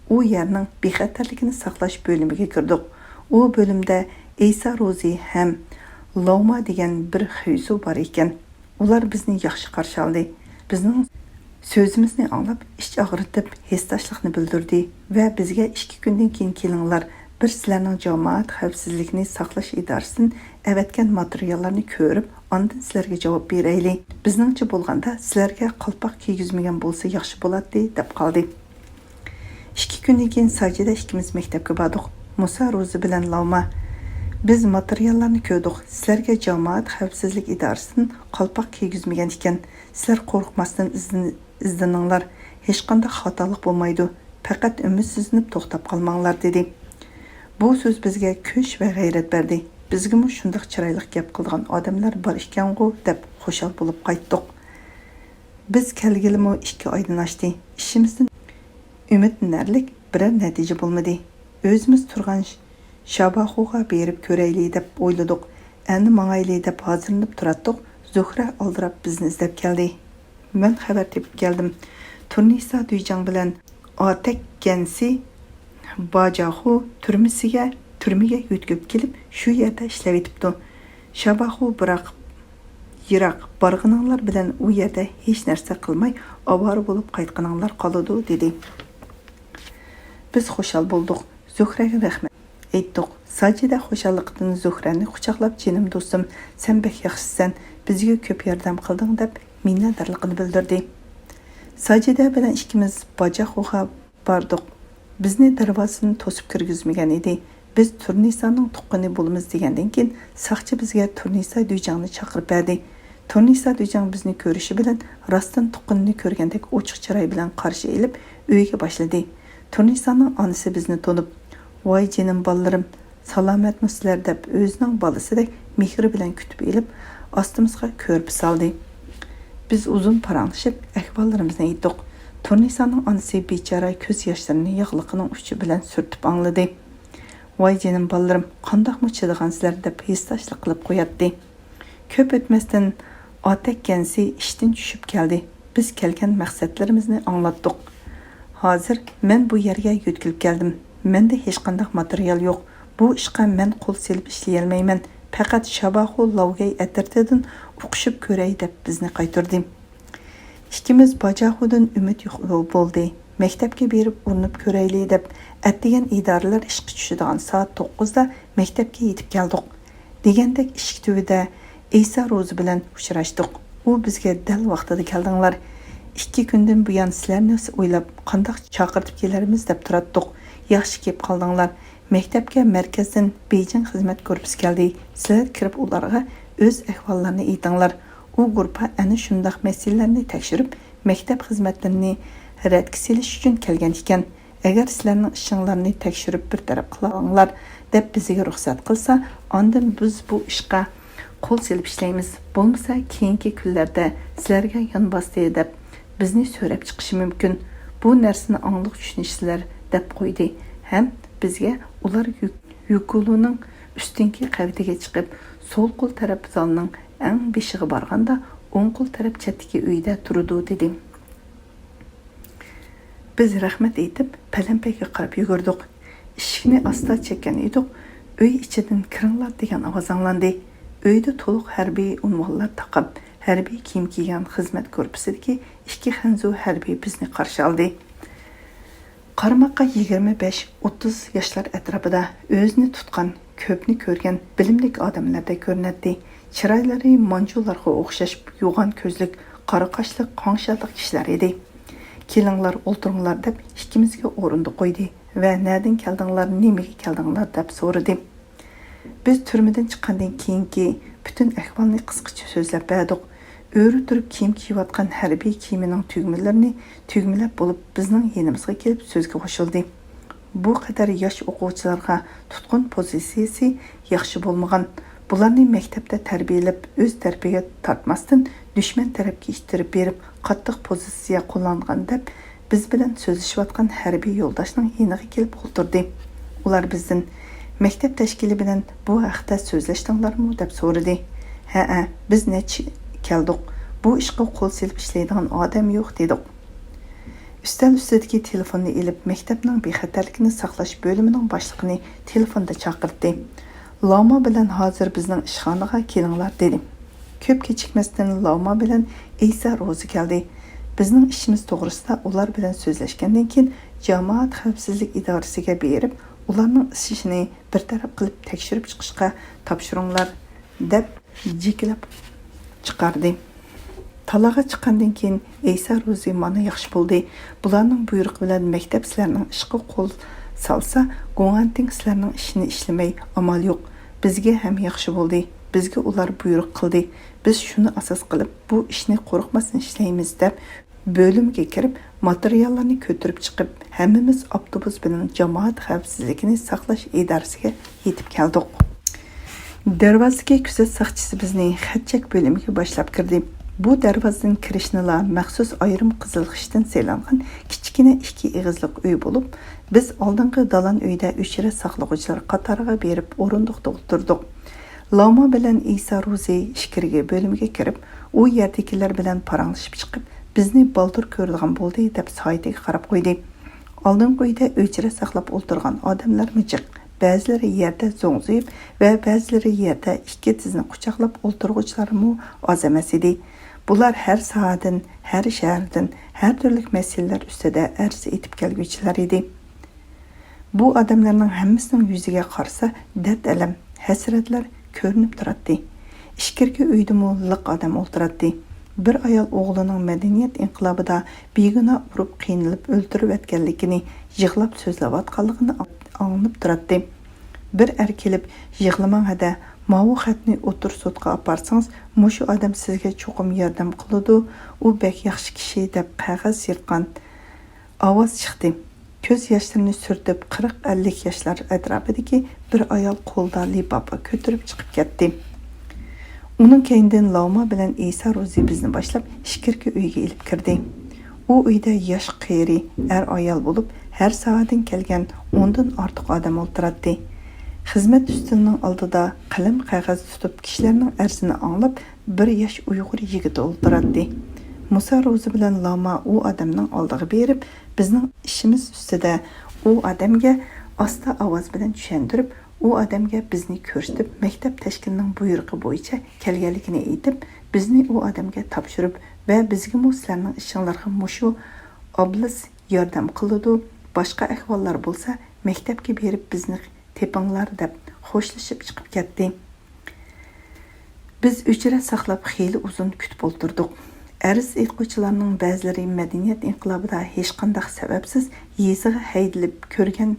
ئۇ يەرنىڭ بىخەتەرلىكىنى ساقلاش بۆلۈمىگە كىردۇق. ئۇ بۆلۈمدە ئىسا روزى ھەم لاۋما دېگەن بىر خېۋسۇ بار ئىكەن. ئۇلار بىزنى ياخشى قارشى ئالدى. بىزنىڭ سۆزىمىزنى ئاڭلاپ، ئىچ ئاغرىتىپ، ھېسداشلىقنى بىلدۈردى ۋە بىزگە، «ئىككى كۈندىن كېيىن كېلىڭلار، بىر سىلەرنىڭ جامائەت خەۋپسىزلىكىنى ساقلاش ئىدارىسىدىن ئەۋەتكەن ماتېرىياللارنى كۆرۈپ، ئاندىن سىلەرگە جاۋاب بېرەيلى. بىزنىڭچە بولغاندا، سىلەرگە قالپاق كىيگۈزمىگەن بولسا ياخشى بولاتتى» دەپ قالدى. ئىككى كۈندىن كېيىن ساجىدە ئىككىمىز مەكتەپكە باردۇق. مۇسا روزى بىلەن لاۋما، «بىز ماتېرىياللارنى كۆردۇق. سىلەرگە جامائەت خەۋپسىزلىك ئىدارىسىدىن قالپاق كىيگۈزمىگەن ئىكەن. سىلەر قورقماستىن ئىزدىن-، ئىزدىنىڭلار. ھېچقانداق خاتالىق بولمايدۇ. پەقەت ئۈمىدسىزلىنىپ توختاپ قالماڭلار» دېدى. بۇ سۆز بىزگە كۈچ ۋە غەيرەت بەردى. بىزگىمۇ شۇنداق چىرايلىق گەپ قىلىدىغان ئادەملەر بار ئىكەنغۇ دەپ خۇشال بولۇپ قايتتۇق. بىز كەلگىلىمۇ ئىككى ئايدىن ئاشتى. ئىشىمىزدىن ئۈمىدلىنەرلىك بىرەر نەتىجە بولمىدى. ئۆزىمىز تۇرغان ش-، شاباخۇغا بېرىپ كۆرەيلى دەپ ئويلىدۇق. ئەنە ماڭايلى دەپ ھازىرلىنىپ تۇراتتۇق. زۇھرە ئالدىراپ بىزنى ئىزدەپ كەلدى. مەن خەۋەر تېپىپ كەلدىم. تۇرنىسا دۈيجاڭ بىلەن ئاتەك گەنسى باجاخۇ تۈرمىسىگە، تۈرمىگە يۆتكەپ كېلىپ، شۇ يەردە ئىشلەۋېتىپتۇ. شاباخۇ بىراق يىراق بارغىنىڭلار بىلەن ئۇ يەردە ھېچ نەرسە قىلماي ئاۋارە بولۇپ قايتقىنىڭلار قالىدۇ، دېدى. بىز خۇشال بولدۇق. زۇھرەگە رەھمەت ئېيتتۇق. ساجىدە خۇشاللىقتىن زۇھرەنى قۇچاقلاپ، جېنىم دوستۇم، سەن بەك ياخشىسەن، بىزگە كۆپ ياردەم قىلدىڭ، دەپ مىننەتدارلىقىنى بىلدۈردى. ساجىدە بىلەن ئىككىمىز باجاخۇغا باردۇق. بىزنى دەرۋازىدىن توسۇپ كىرگۈزمىگەن ئىدى. بىز تۇرنىسانىڭ تۇغقىنى بولىمىز دېگەندىن كېيىن، ساقچى بىزگە تۇرنىسا دۈيجاڭنى چاقىرىپ بەردى. تۇرنىسا دۈيجاڭ بىزنى كۆرۈشى بىلەن راستتىن تۇغقىنىنى كۆرگەندەك ئوچۇق چىراي بىلەن قارشى ئېلىپ، ئۆيگە باشلىدى. تۇرنىسانىڭ ئانىسى بىزنى تونۇپ، ۋاي جېنىم بالىلىرىم، سالامەتمۇسىلەر دەپ ئۆزىنىڭ بالىسىدەك مېھرى بىلەن كۈتۈپ ئېلىپ، ئاستىمىزغا كۆرپە سالدى. بىز ئۇزۇن پاراڭلىشىپ ئەھۋاللىرىمىزنى ئېيتتۇق. تۇرنىسانىڭ ئانىسى بىچارە كۆز ياشلىرىنى ياغلىقىنىڭ ئۇچى بىلەن سۈرتۈپ ئاڭلىدى. ۋاي جېنىم بالىلىرىم، قانداقمۇ چىدىغانسىلەر دەپ ھېسداشلىق قىلىپ قوياتتى. كۆپ ئۆتمەستىن ئاتەك گەنسى ئىشتىن چۈشۈپ كەلدى. بىز كەلگەن مەقسەتلىرىمىزنى ئاڭلاتتۇق. ھازىر مەن بۇ يەرگە يۆتكىلىپ كەلدىم. مەندە ھېچقانداق ماتېرىيال يوق. بۇ ئىشقا مەن قول سېلىپ ئىشلىيەلمەيمەن. پەقەت شاباخۇ لاۋگەي ئەترىتىدىن ئۇقۇشۇپ كۆرەي دەپ بىزنى قايتۇردى. ئىككىمىز باجاخۇدىن ئۈمىد يوق بولدى. مەكتەپكە بېرىپ ئۇرۇنۇپ كۆرەيلى دەپ، ئەتىگەن ئىدارىلەر ئىشقا چۈشىدىغان سائەت توققۇزدا مەكتەپكە يېتىپ كەلدۇق. دېگەندەك ئىشىك تۈۋىدە ئەيسا روزى بىلەن ئۇچراشتۇق. ئۇ بىزگە دەل ۋاقتىدا كەلدىڭلار. ئىككى كۈندىن بۇيان سىلەرنى ئويلاپ، قانداق چاقىرتىپ كېلەرمىز دەپ تۇراتتۇق. ياخشى كېلىپ قالدىڭلار. مەكتەپكە مەركەزدىن بېيجىڭ خىزمەت گۇرۇپپىسى كەلدى. سىلەر كىرىپ ئۇلارغا ئۆز ئەھۋاللارنى ئېيتىڭلار. ئۇ گۇرۇپپا ئەنە شۇنداق مەسىلىلەرنى تەكشۈرۈپ، مەكتەپ خىزمەتلىرىنى رەتكە سېلىش ئۈچۈن كەلگەن ئىكەن. ئەگەر سىلەرنىڭ ئىشىڭلارنى تەكشۈرۈپ بىر تەرەپ قىلالاڭلار دەپ بىزگە رۇخسەت قىلسا، ئاندىن بىز بۇ ئىشقا قول سېلىپ ئىشلەيمىز. بولمىسا كېيىنكى كۈنلەردە سىلەرگە يان باستى دەپ بىزنى سۆرەپ چىقىشى مۇمكىن. بۇ نەرسىنى ئاڭلىق چۈشىنىشسىلەر دەپ قويدى ھەم بىزگە ئۇلار يۇ-، يۇكۇلۇنىڭ ئۈستۈنكى قەۋىتىگە چىقىپ، سول قول تەرەپ زالنىڭ ئەڭ بېشىغا بارغاندا، ئوڭ قول تەرەپ چەتتىكى ئۆيدە تۇرىدۇ، دېدى. بىز رەھمەت ئېيتىپ، پەلەمپەيگە قاراپ يۈگۈردۇق. ئىشىكنى ئاستا چەككەن ئىدۇق، ئۆي ئىچىدىن كىرىڭلار دېگەن ئاۋاز ئاڭلاندى. ئۆيدە تولۇق ھەربىي ئۇنۋانلار تاقاپ، ھەربىي كىيىم كىيگەن خىزمەت گۇرۇپپىسىدىكى ئىككى خەنزۇ ھەربىي بىزنى قارشى ئالدى. قارىماققا يىگىرمە بەش، ئوتتۇز ياشلار ئەتراپىدا، ئۆزىنى تۇتقان، كۆپنى كۆرگەن، بىلىملىك ئادەملەردەك كۆرۈنەتتى. چىرايلىرى مانجۇلارغا ئوخشاش يوغان كۆزلۈك، قارا قاشلىق، قاڭشارلىق كىشىلەر ئىدى. «كېلىڭلار، ئولتۇرۇڭلار» دەپ ئىككىمىزگە ئورۇندۇق قويدى ۋە «نەدىن كەلدىڭلار، نېمىگە كەلدىڭلار؟» دەپ سورىدى. بىز تۈرمىدىن چىققاندىن كېيىنكى پۈتۈن ئەھۋالنى قىسقىچە سۆزلەپ بەردۇق. ئۆرە تۇرۇپ كىيىم كىيىۋاتقان ھەربىي كىيىمىنىڭ تۈگمىلىرىنى تۈگمىلەپ بولۇپ، بىزنىڭ يېنىمىزغا كېلىپ سۆزگە قوشۇلدى. بۇ قەدەر ياش ئوقۇغۇچىلارغا تۇتقۇن پوزىتسىيىسى ياخشى بولمىغان. بۇلارنى مەكتەپتە تەربىيەلەپ، ئۆز تەرىپىگە تارتماستىن، دۈشمەن تەرەپكە ئىتتىرىپ بېرىپ، قاتتىق پوزىتسىيە قوللانغان، دەپ، بىز بىلەن سۆزلىشىۋاتقان ھەربىي يولداشنىڭ يېنىغا كېلىپ ئولتۇردى. ئۇلار بىزدىن، «مەكتەپ تەشكىلى بىلەن بۇ ھەقتە سۆزلەشتىڭلارمۇ؟» دەپ سورىدى. «ھەئە، بىز نەچچە كەلدۇق. بۇ ئىشقا قول سېلىپ ئىشلەيدىغان ئادەم يوق» دېدۇق. ئۈستەل ئۈستىدىكى تېلېفوننى ئېلىپ، مەكتەپنىڭ بىخەتەرلىكىنى ساقلاش بۆلۈمىنىڭ باشلىقىنى تېلېفوندا چاقىرتتى. «لاما بىلەن ھازىر بىزنىڭ ئىشخانىغا كېلىڭلار» دېدى. كۆپ كېچىكمەستىن لاما بىلەن ئەيسا روزى كەلدى. بىزنىڭ ئىشىمىز توغرىسىدا ئۇلار بىلەن سۆزلەشكەندىن كېيىن، جامائەت خەۋپسىزلىك ئىدارىسىگە بېرىپ، ئۇلارنىڭ ئىشىنى بىر تەرەپ قىلىپ تەكشۈرۈپ چىقىشقا تاپشۇرۇڭلار، دەپ جېكىلەپ چىقاردى. تالاغا چىققاندىن كېيىن ئەيسا روزى مانا ياخشى بولدى. بۇلارنىڭ بۇيرۇقى بىلەن مەكتەپ سىلەرنىڭ ئىشقا قول سالسا، گوڭئەنتىڭ سىلەرنىڭ ئىشىنى ئىشلىمەي ئامال يوق. بىزگە ھەم ياخشى بولدى. بىزگە ئۇلار بۇيرۇق قىلدى. بىز شۇنى ئاساس قىلىپ، بۇ ئىشنى قورقماستىن ئىشلەيمىز، دەپ بۆلۈمگە كىرىپ، ماتېرىياللارنى كۆتۈرۈپ چىقىپ، ھەممىمىز ئاپتوبۇس بىلەن جامائەت خەۋپسىزلىكىنى ساقلاش ئىدارىسىگە يېتىپ كەلدۇق. دەرۋازىدىكى كۆزەت ساقچىسى بىزنى خەت-چەك بۆلۈمىگە باشلاپ كىردى. بۇ دەرۋازىدىن كىرىشنىلا مەخسۇس ئايرىم قىزىل خىشتىن سېلىنغان كىچىككىنە ئىككى ئېغىزلىق ئۆي بولۇپ، بىز ئالدىنقى دالان ئۆيدە ئۆچرەت ساقلىغۇچىلار قاتارىغا بېرىپ ئورۇندۇقتا ئولتۇردۇق. لاما بىلەن ئىسا روزى ئىچكىرىكى بۆلۈمگە كىرىپ، ئۇ يەردىكىلەر بىلەن پاراڭلىشىپ چىقىپ، بىزنى بالدۇر كۆرىدىغان بولدى، دەپ سائىتىگە قاراپ قويدى. ئالدىنقى ئۆيدە ئۆچرەت ساقلاپ ئولتۇرغان ئادەملەرمۇ جىق. بەزىلىرى يەردە زوڭزىيىپ ۋە بەزىلىرى يەردە ئىككى تىزىنى قۇچاقلاپ ئولتۇرغۇچىلارمۇ ئاز ئەمەس ئىدى. بۇلار ھەر ساھەدىن، ھەر شەھەردىن، ھەر تۈرلۈك مەسىلىلەر ئۈستىدە ئەرز ئېيتىپ كەلگۈچىلەر ئىدى. بۇ ئادەملەرنىڭ ھەممىسىنىڭ يۈزىگە قارىسا، دەرد-ئەلەم، ھەسرەتلەر كۆرۈنۈپ تۇراتتى. ئىچكىرىكى ئۆيدىمۇ لىق ئادەم ئولتۇراتتى. بىر ئايال ئوغلىنىڭ مەدەنىيەت ئىنقىلابىدا بىگۇناھ ئۇرۇپ قىينىلىپ ئۆلتۈرۈۋەتكەنلىكىنى، يىغلاپ سۆزلەۋاتقانلىقىنى ئاڭلىنىپ تۇراتتى. بىر ئەر كېلىپ، «يىغلىماڭ ھەدە، ماۋۇ خەتنى ئوتتۇرا سوتقا ئاپارسىڭىز، مۇشۇ ئادەم سىزگە چوقۇم ياردەم قىلىدۇ، ئۇ بەك ياخشى كىشى» دەپ قەغەز يىرتقان ئاۋاز چىقتى. كۆز ياشلىرىنى سۈرتۈپ، قىرىق-ئەللىك ياشلار ئەتراپىدىكى بىر ئايال قولىدا لىپاپا كۆتۈرۈپ چىقىپ كەتتى. ئۇنىڭ كەينىدىن لاما بىلەن ئىسا روزى بىزنى باشلاپ، ئىچكىرىكى ئۆيگە ئېلىپ كىردى. ئۇ ئۆيدە ياش-قېرى، ئەر-ئايال بولۇپ، ھەر ساھەدىن كەلگەن ئوندىن ئارتۇق ئادەم ئولتۇراتتى. خىزمەت ئۈستىلىنىڭ ئالدىدا قەلەم-قەغەز تۇتۇپ، كىشىلەرنىڭ ئەرزىنى ئاڭلاپ، بىر ياش ئۇيغۇر يىگىتى ئولتۇراتتى. مۇسا روزى بىلەن لاما ئۇ ئادەمنىڭ ئالدىغا بېرىپ، بىزنىڭ ئىشىمىز ئۈستىدە ئۇ ئادەمگە ئاستا ئاۋاز بىلەن چۈشەندۈرۈپ، ئۇ ئادەمگە بىزنى كۆرسىتىپ، مەكتەپ تەشكىلىنىڭ بۇيرۇقى بويىچە كەلگەنلىكىنى ئېيتىپ، بىزنى ئۇ ئادەمگە تاپشۇرۇپ ۋە بىزگىمۇ سىلەرنىڭ ئىشىڭلارغا مۇشۇ ئابلىس ياردەم قىلىدۇ، باشقا ئەھۋاللار بولسا مەكتەپكە بېرىپ بىزنى تېپىڭلار، دەپ خوشلىشىپ چىقىپ كەتتى. بىز ئۆچرەت ساقلاپ خېلى ئۇزۇن كۈتۈپ ئولتۇردۇق. ئەرز ئېيتقۇچىلارنىڭ بەزىلىرى مەدەنىيەت ئىنقىلابىدا ھېچقانداق سەۋەبسىز يېزىغا ھەيدىلىپ كۆرگەن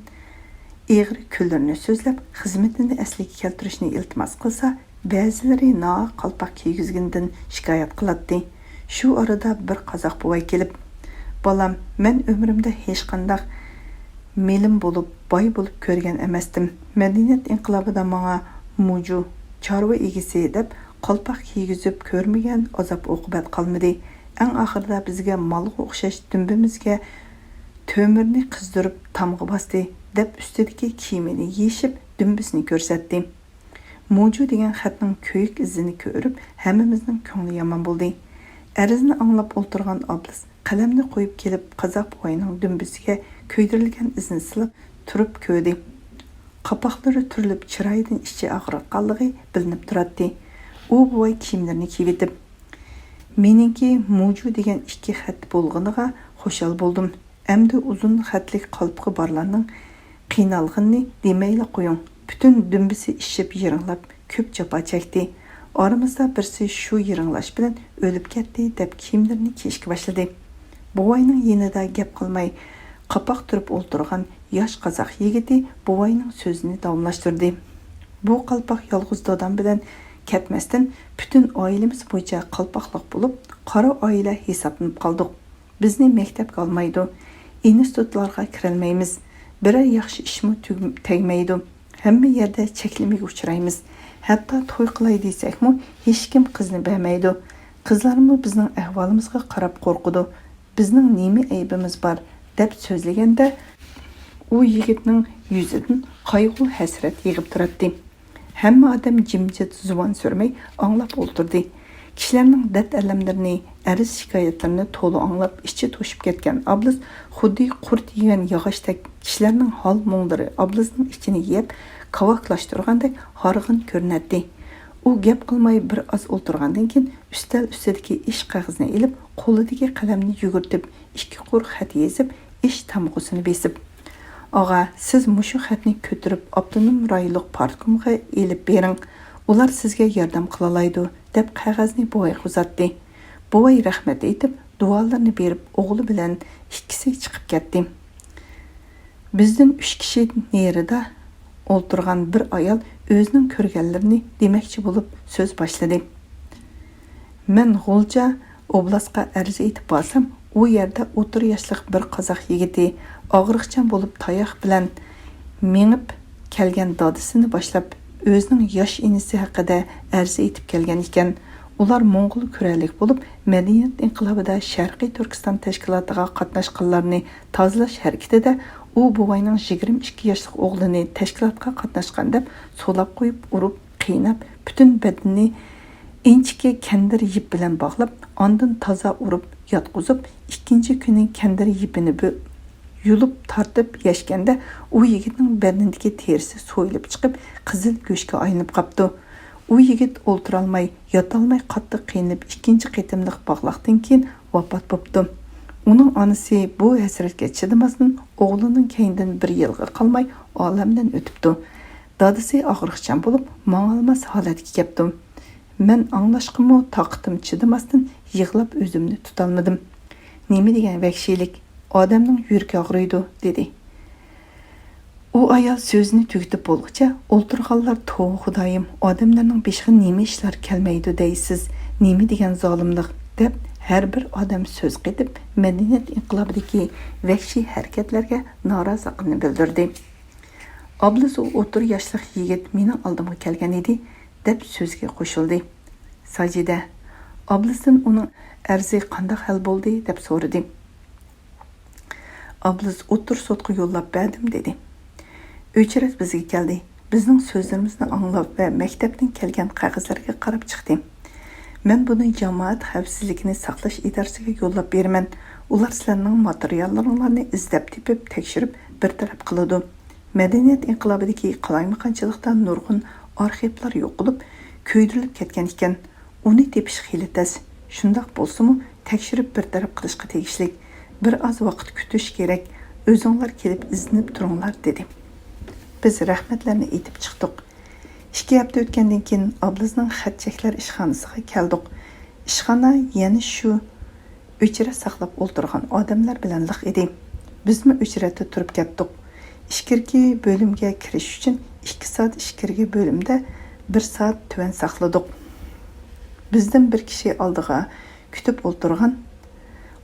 ئېغىر كۈنلىرىنى سۆزلەپ، خىزمىتىنى ئەسلىگە كەلتۈرۈشنى ئىلتىماس قىلسا، بەزىلىرى ناھەق قالپاق كىيگۈزگىنىدىن شىكايەت قىلاتتى. شۇ ئارىدا بىر قازاق بوۋاي كېلىپ، «بالام، مەن ئۆمرۈمدە ھېچقانداق مېلىم بولۇپ، باي بولۇپ كۆرگەن ئەمەستىم. مەدەنىيەت ئىنقىلابىدا ماڭا مۇجۇ، چارۋا ئىگىسى دەپ قالپاق كىيگۈزۈپ كۆرمىگەن ئازاب-ئوقۇبەت قالمىدى. ئەڭ ئاخىرىدا بىزگە مالغا ئوخشاش دۈمبىمىزگە تۆمۈرنى قىزدۇرۇپ تامغا باستى» دەپ ئۈستىدىكى كىيىمىنى يېشىپ، دۈمبىسىنى كۆرسەتتى. مۇجۇ دېگەن خەتنىڭ كۆيۈك ئىزىنى كۆرۈپ، ھەممىمىزنىڭ كۆڭلى يامان بولدى. ئەرزنى ئاڭلاپ ئولتۇرغان ئابلىز قەلەمنى قويۇپ كېلىپ، قازاق بوۋاينىڭ دۈمبىسىگە كۆيدۈرۈلگەن ئىزنى سىلاپ تۇرۇپ كۆردى. قاپاقلىرى تۈرۈلۈپ، چىرايىدىن ئىچى ئاغرىققانلىقى بىلىنىپ تۇراتتى. ئۇ بوۋاي كىيىملىرىنى كىيىۋېتىپ، «مېنىڭكى مۇجۇ دېگەن ئىككى خەت بولغىنىغا خۇشال بولدۇم. ئەمدى ئۇزۇن خەتلىك قالپىقى بارلارنىڭ قىينالغىنىنى دېمەيلا قويۇڭ. پۈتۈن دۈمبىسى ئىششىپ يىرىڭلاپ، كۆپ جاپا چەكتى. ئارىمىزدا بىرسى شۇ يىرىڭلاش بىلەن ئۆلۈپ كەتتى» دەپ كىيىملىرىنى كىيىشكە باشلىدى. بوۋاينىڭ يېنىدا گەپ قىلماي، قاپاق تۈرۈپ ئولتۇرغان ياش قازاق يىگىتى بوۋاينىڭ سۆزىنى داۋاملاشتۇردى. «بۇ قالپاق يالغۇز دادام بىلەن كەتمەستىن، پۈتۈن ئائىلىمىز بويىچە قالپاقلىق بولۇپ، قارا ئائىلە ھېسابلىنىپ قالدۇق. بىزنى مەكتەپكە ئالمايدۇ، ئىنستىتۇتلارغا كىرەلمەيمىز. بىرەر ياخشى ئىشمۇ تۈگ-، تەگمەيدۇ. ھەممە يەردە چەكلىمىگە ئۇچرايمىز. ھەتتا توي قىلاي دېسەكمۇ، ھېچكىم قىزنى بەرمەيدۇ. قىزلارمۇ بىزنىڭ ئەھۋالىمىزغا قاراپ قورقىدۇ. بىزنىڭ نېمە ئەيىبىمىز بار؟» دەپ سۆزلىگەندە، ئۇ يىگىتنىڭ يۈزىدىن قايغۇ-ھەسرەت يېغىپ تۇراتتى. ھەممە ئادەم جىمجىت، زۇۋان سۈرمەي ئاڭلاپ ئولتۇردى. كىشىلەرنىڭ دەرد-ئەلەملىرىنى، ئەرز-شىكايەتلىرىنى تولا ئاڭلاپ، ئىچى توشۇپ كەتكەن ئابلىز خۇددى قۇرت يېگەن ياغاچتەك، كىشىلەرنىڭ ھال-مۇڭلىرى ئابلىزنىڭ ئىچىنى يەپ، كاۋاكلاشتۇرغاندەك ھارغىن كۆرۈنەتتى. ئۇ گەپ قىلماي بىر ئاز ئولتۇرغاندىن كېيىن، ئۈستەل ئۈستىدىكى ئىش قەغىزىنى ئېلىپ، قولىدىكى قەلەمنى يۈگۈرتۈپ، ئىككى قۇر خەت يېزىپ، ئىش تامغىسىنى بېسىپ، «ئاغا، سىز مۇشۇ خەتنى كۆتۈرۈپ، ئاپتونوم رايونلۇق پارتكومغا ئېلىپ بېرىڭ. ئۇلار سىزگە ياردەم قىلالايدۇ» دەپ قەغەزنى بوۋايغا ئۇزاتتى. بوۋاي رەھمەت ئېيتىپ، دۇئالىرىنى بېرىپ، ئوغلى بىلەن ئىككىسى چىقىپ كەتتى. بىزدىن ئۈچ كىشى نېرىدا ئولتۇرغان بىر ئايال ئۆزىنىڭ كۆرگەنلىرىنى دېمەكچى بولۇپ سۆز باشلىدى. «مەن غۇلجا ئوبلاستقا ئەرز ئېيتىپ بارسام، ئۇ يەردە ئوتتۇرا ياشلىق بىر قازاق يىگىتى ئاغرىقچان بولۇپ تاياق بىلەن مېڭىپ كەلگەن دادىسىنى باشلاپ ئۆزىنىڭ ياش ئىنىسى ھەققىدە ئەرز ئېيتىپ كەلگەن ئىكەن. ئۇلار موڭغۇل كۈرەلىك بولۇپ، مەدەنىيەت ئىنقىلابىدا شەرقىي تۈركىستان تەشكىلاتىغا قاتناشقانلارنى تازىلاش ھەرىكىتىدە ئۇ بوۋاينىڭ يىگىرمە ئىككى ياشلىق ئوغلىنى تەشكىلاتقا قاتناشقان دەپ سولاپ قويۇپ، ئۇرۇپ، قىيناپ، پۈتۈن بەدىنىنى ئىنچىكە كەندىر يىپ بىلەن باغلاپ، ئاندىن تازا ئۇرۇپ ياتقۇزۇپ، ئىككىنچى كۈنى كەندىر يىپىنى بۆ-، يۇلۇپ تارتىپ يەشكەندە، ئۇ يىگىتنىڭ بەدىنىدىكى تېرىسى سويۇلۇپ چىقىپ، قىزىل گۆشكە ئايلىنىپ قاپتۇ. ئۇ يىگىت ئولتۇرالماي، ياتالماي قاتتىق قىينىلىپ، ئىككىنچى قېتىملىق باغلاقتىن كېيىن ۋاپات بوپتۇ. ئۇنىڭ ئانىسى بۇ ھەسرەتكە چىدىماستىن، ئوغلىنىڭ كەينىدىن بىر يىلغا قالماي ئالەمدىن ئۆتۈپتۇ. دادىسى ئاغرىقچان بولۇپ، ماڭالماس ھالەتكە كەپتۇ. مەن ئاڭلاشقىمۇ تاقىتىم چىدىماستىن يىغلاپ ئۆزۈمنى تۇتالمىدىم. «نېمە دېگەن ۋەھشىيلىك! ئادەمنىڭ يۈرىكى ئاغرىيدۇ» دېدى. ئۇ ئايال سۆزىنى تۈگىتىپ بولغۇچە ئولتۇرغانلار «توۋا خۇدايىم، ئادەملەرنىڭ بېشىغا نېمە ئىشلار كەلمەيدۇ دەيسىز، نېمە دېگەن زالىملىق» دەپ، ھەر بىر ئادەم سۆز قېتىپ، مەدەنىيەت ئىنقىلابىدىكى ۋەھشىي ھەرىكەتلەرگە نارازىلىقىنى بىلدۈردى. «ئابلىز، ئۇ ئوتتۇرا ياشلىق يىگىت مېنىڭ ئالدىمغا كەلگەن ئىدى» دەپ سۆزگە قوشۇلدى. ساجىدە ئابلىزدىن «ئۇنىڭ ئەرزى قانداق ھەل بولدى؟» دەپ سورىدى. «ئابلىز ئوتتۇرا سوتقا يوللاپ بەردىم» دېدى. «ئۆچرەت بىزگە كەلدى. بىزنىڭ سۆزلىرىمىزنى ئاڭلاپ ۋە مەكتەپتىن كەلگەن قەغەزلەرگە قاراپ چىقتى. مەن بۇنى جامائەت خەۋپسىزلىكىنى ساقلاش ئىدارىسىگە يوللاپ بېرىمەن. ئۇلار سىلەرنىڭ ماتېرىياللىرىڭلارنى ئىزدەپ تېپىپ، تەكشۈرۈپ، بىر تەرەپ قىلىدۇ. مەدەنىيەت ئىنقىلابىدىكى قالايمىقانچىلىقتا نۇرغۇن ئارخىپلار يوقىلىپ، كۆيدۈرۈلۈپ كەتكەن ئىكەن. ئۇنى تېپىش خېلى تەس. شۇنداق بولسىمۇ، تەكشۈرۈپ بىر تەرەپ قىلىشقا تېگىشلىك. بىر ئاز ۋاقىت كۈتۈش كېرەك. ئۆزۈڭلار كېلىپ ئىزدىنىپ تۇرۇڭلار» دېدى. بىز رەھمەتلەرنى ئېيتىپ چىقتۇق. ئىككى ھەپتە ئۆتكەندىن كېيىن ئابلىزنىڭ خەت چەكلەر ئىشخانىسىغا كەلدۇق. ئىشخانا يەنە شۇ ئۆچرەت ساقلاپ ئولتۇرغان ئادەملەر بىلەن لىق ئىدى. بىزمۇ ئۆچرەتتە تۇرۇپ كەتتۇق. ئىچكىرىكى بۆلۈمگە كىرىش ئۈچۈن ئىككى سائەت ئىچكىرىكى بۆلۈمدە، بىر سائەت تۆۋەن ساقلىدۇق. بىزدىن بىر كىشى ئالدىغا كۈتۈپ ئولتۇرغان،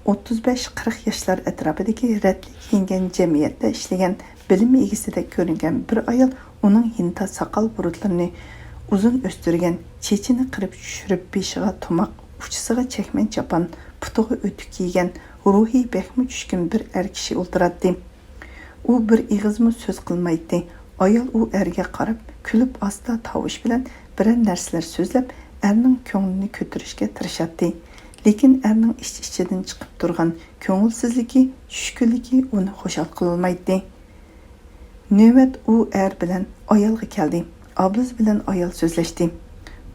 ئوتتۇز بەش قىرىق ياشلار ئەتراپىدىكى رەتلىك كىيىنگەن، جەمئىيەتتە ئىشلىگەن، بىلىم ئىگىسىدەك كۆرۈنگەن بىر ئايال ئۇنىڭ يېنىدا ساقال بۇرۇتلىرىنى ئۇزۇن ئۆستۈرگەن، چېچىنى قىرىپ چۈشۈرۈپ، بېشىغا تۇماق، ئۇچىسىغا چەكمەن چاپان، پۇتىغا ئۆتۈك كىيگەن، روھى بەكمۇ چۈشكۈن بىر ئەر كىشى ئولتۇراتتى. ئۇ بىر ئېغىزمۇ سۆز قىلمايتتى. ئايال ئۇ ئەرگە قاراپ، كۈلۈپ، ئاستا تاۋۇش بىلەن بىرەر نەرسىلەر سۆزلەپ، ئەرنىڭ كۆڭلىنى كۆتۈرۈشكە تىرىشاتتى. لېكىن ئەرنىڭ ئىچ-ئىچىدىن چىقىپ تۇرغان كۆڭۈلسىزلىكى، چۈشكۈنلۈكى ئۇنى خۇشال قىلالمايتتى. نۆۋەت ئۇ ئەر بىلەن ئايالغا كەلدى. ئابلىز بىلەن ئايال سۆزلەشتى.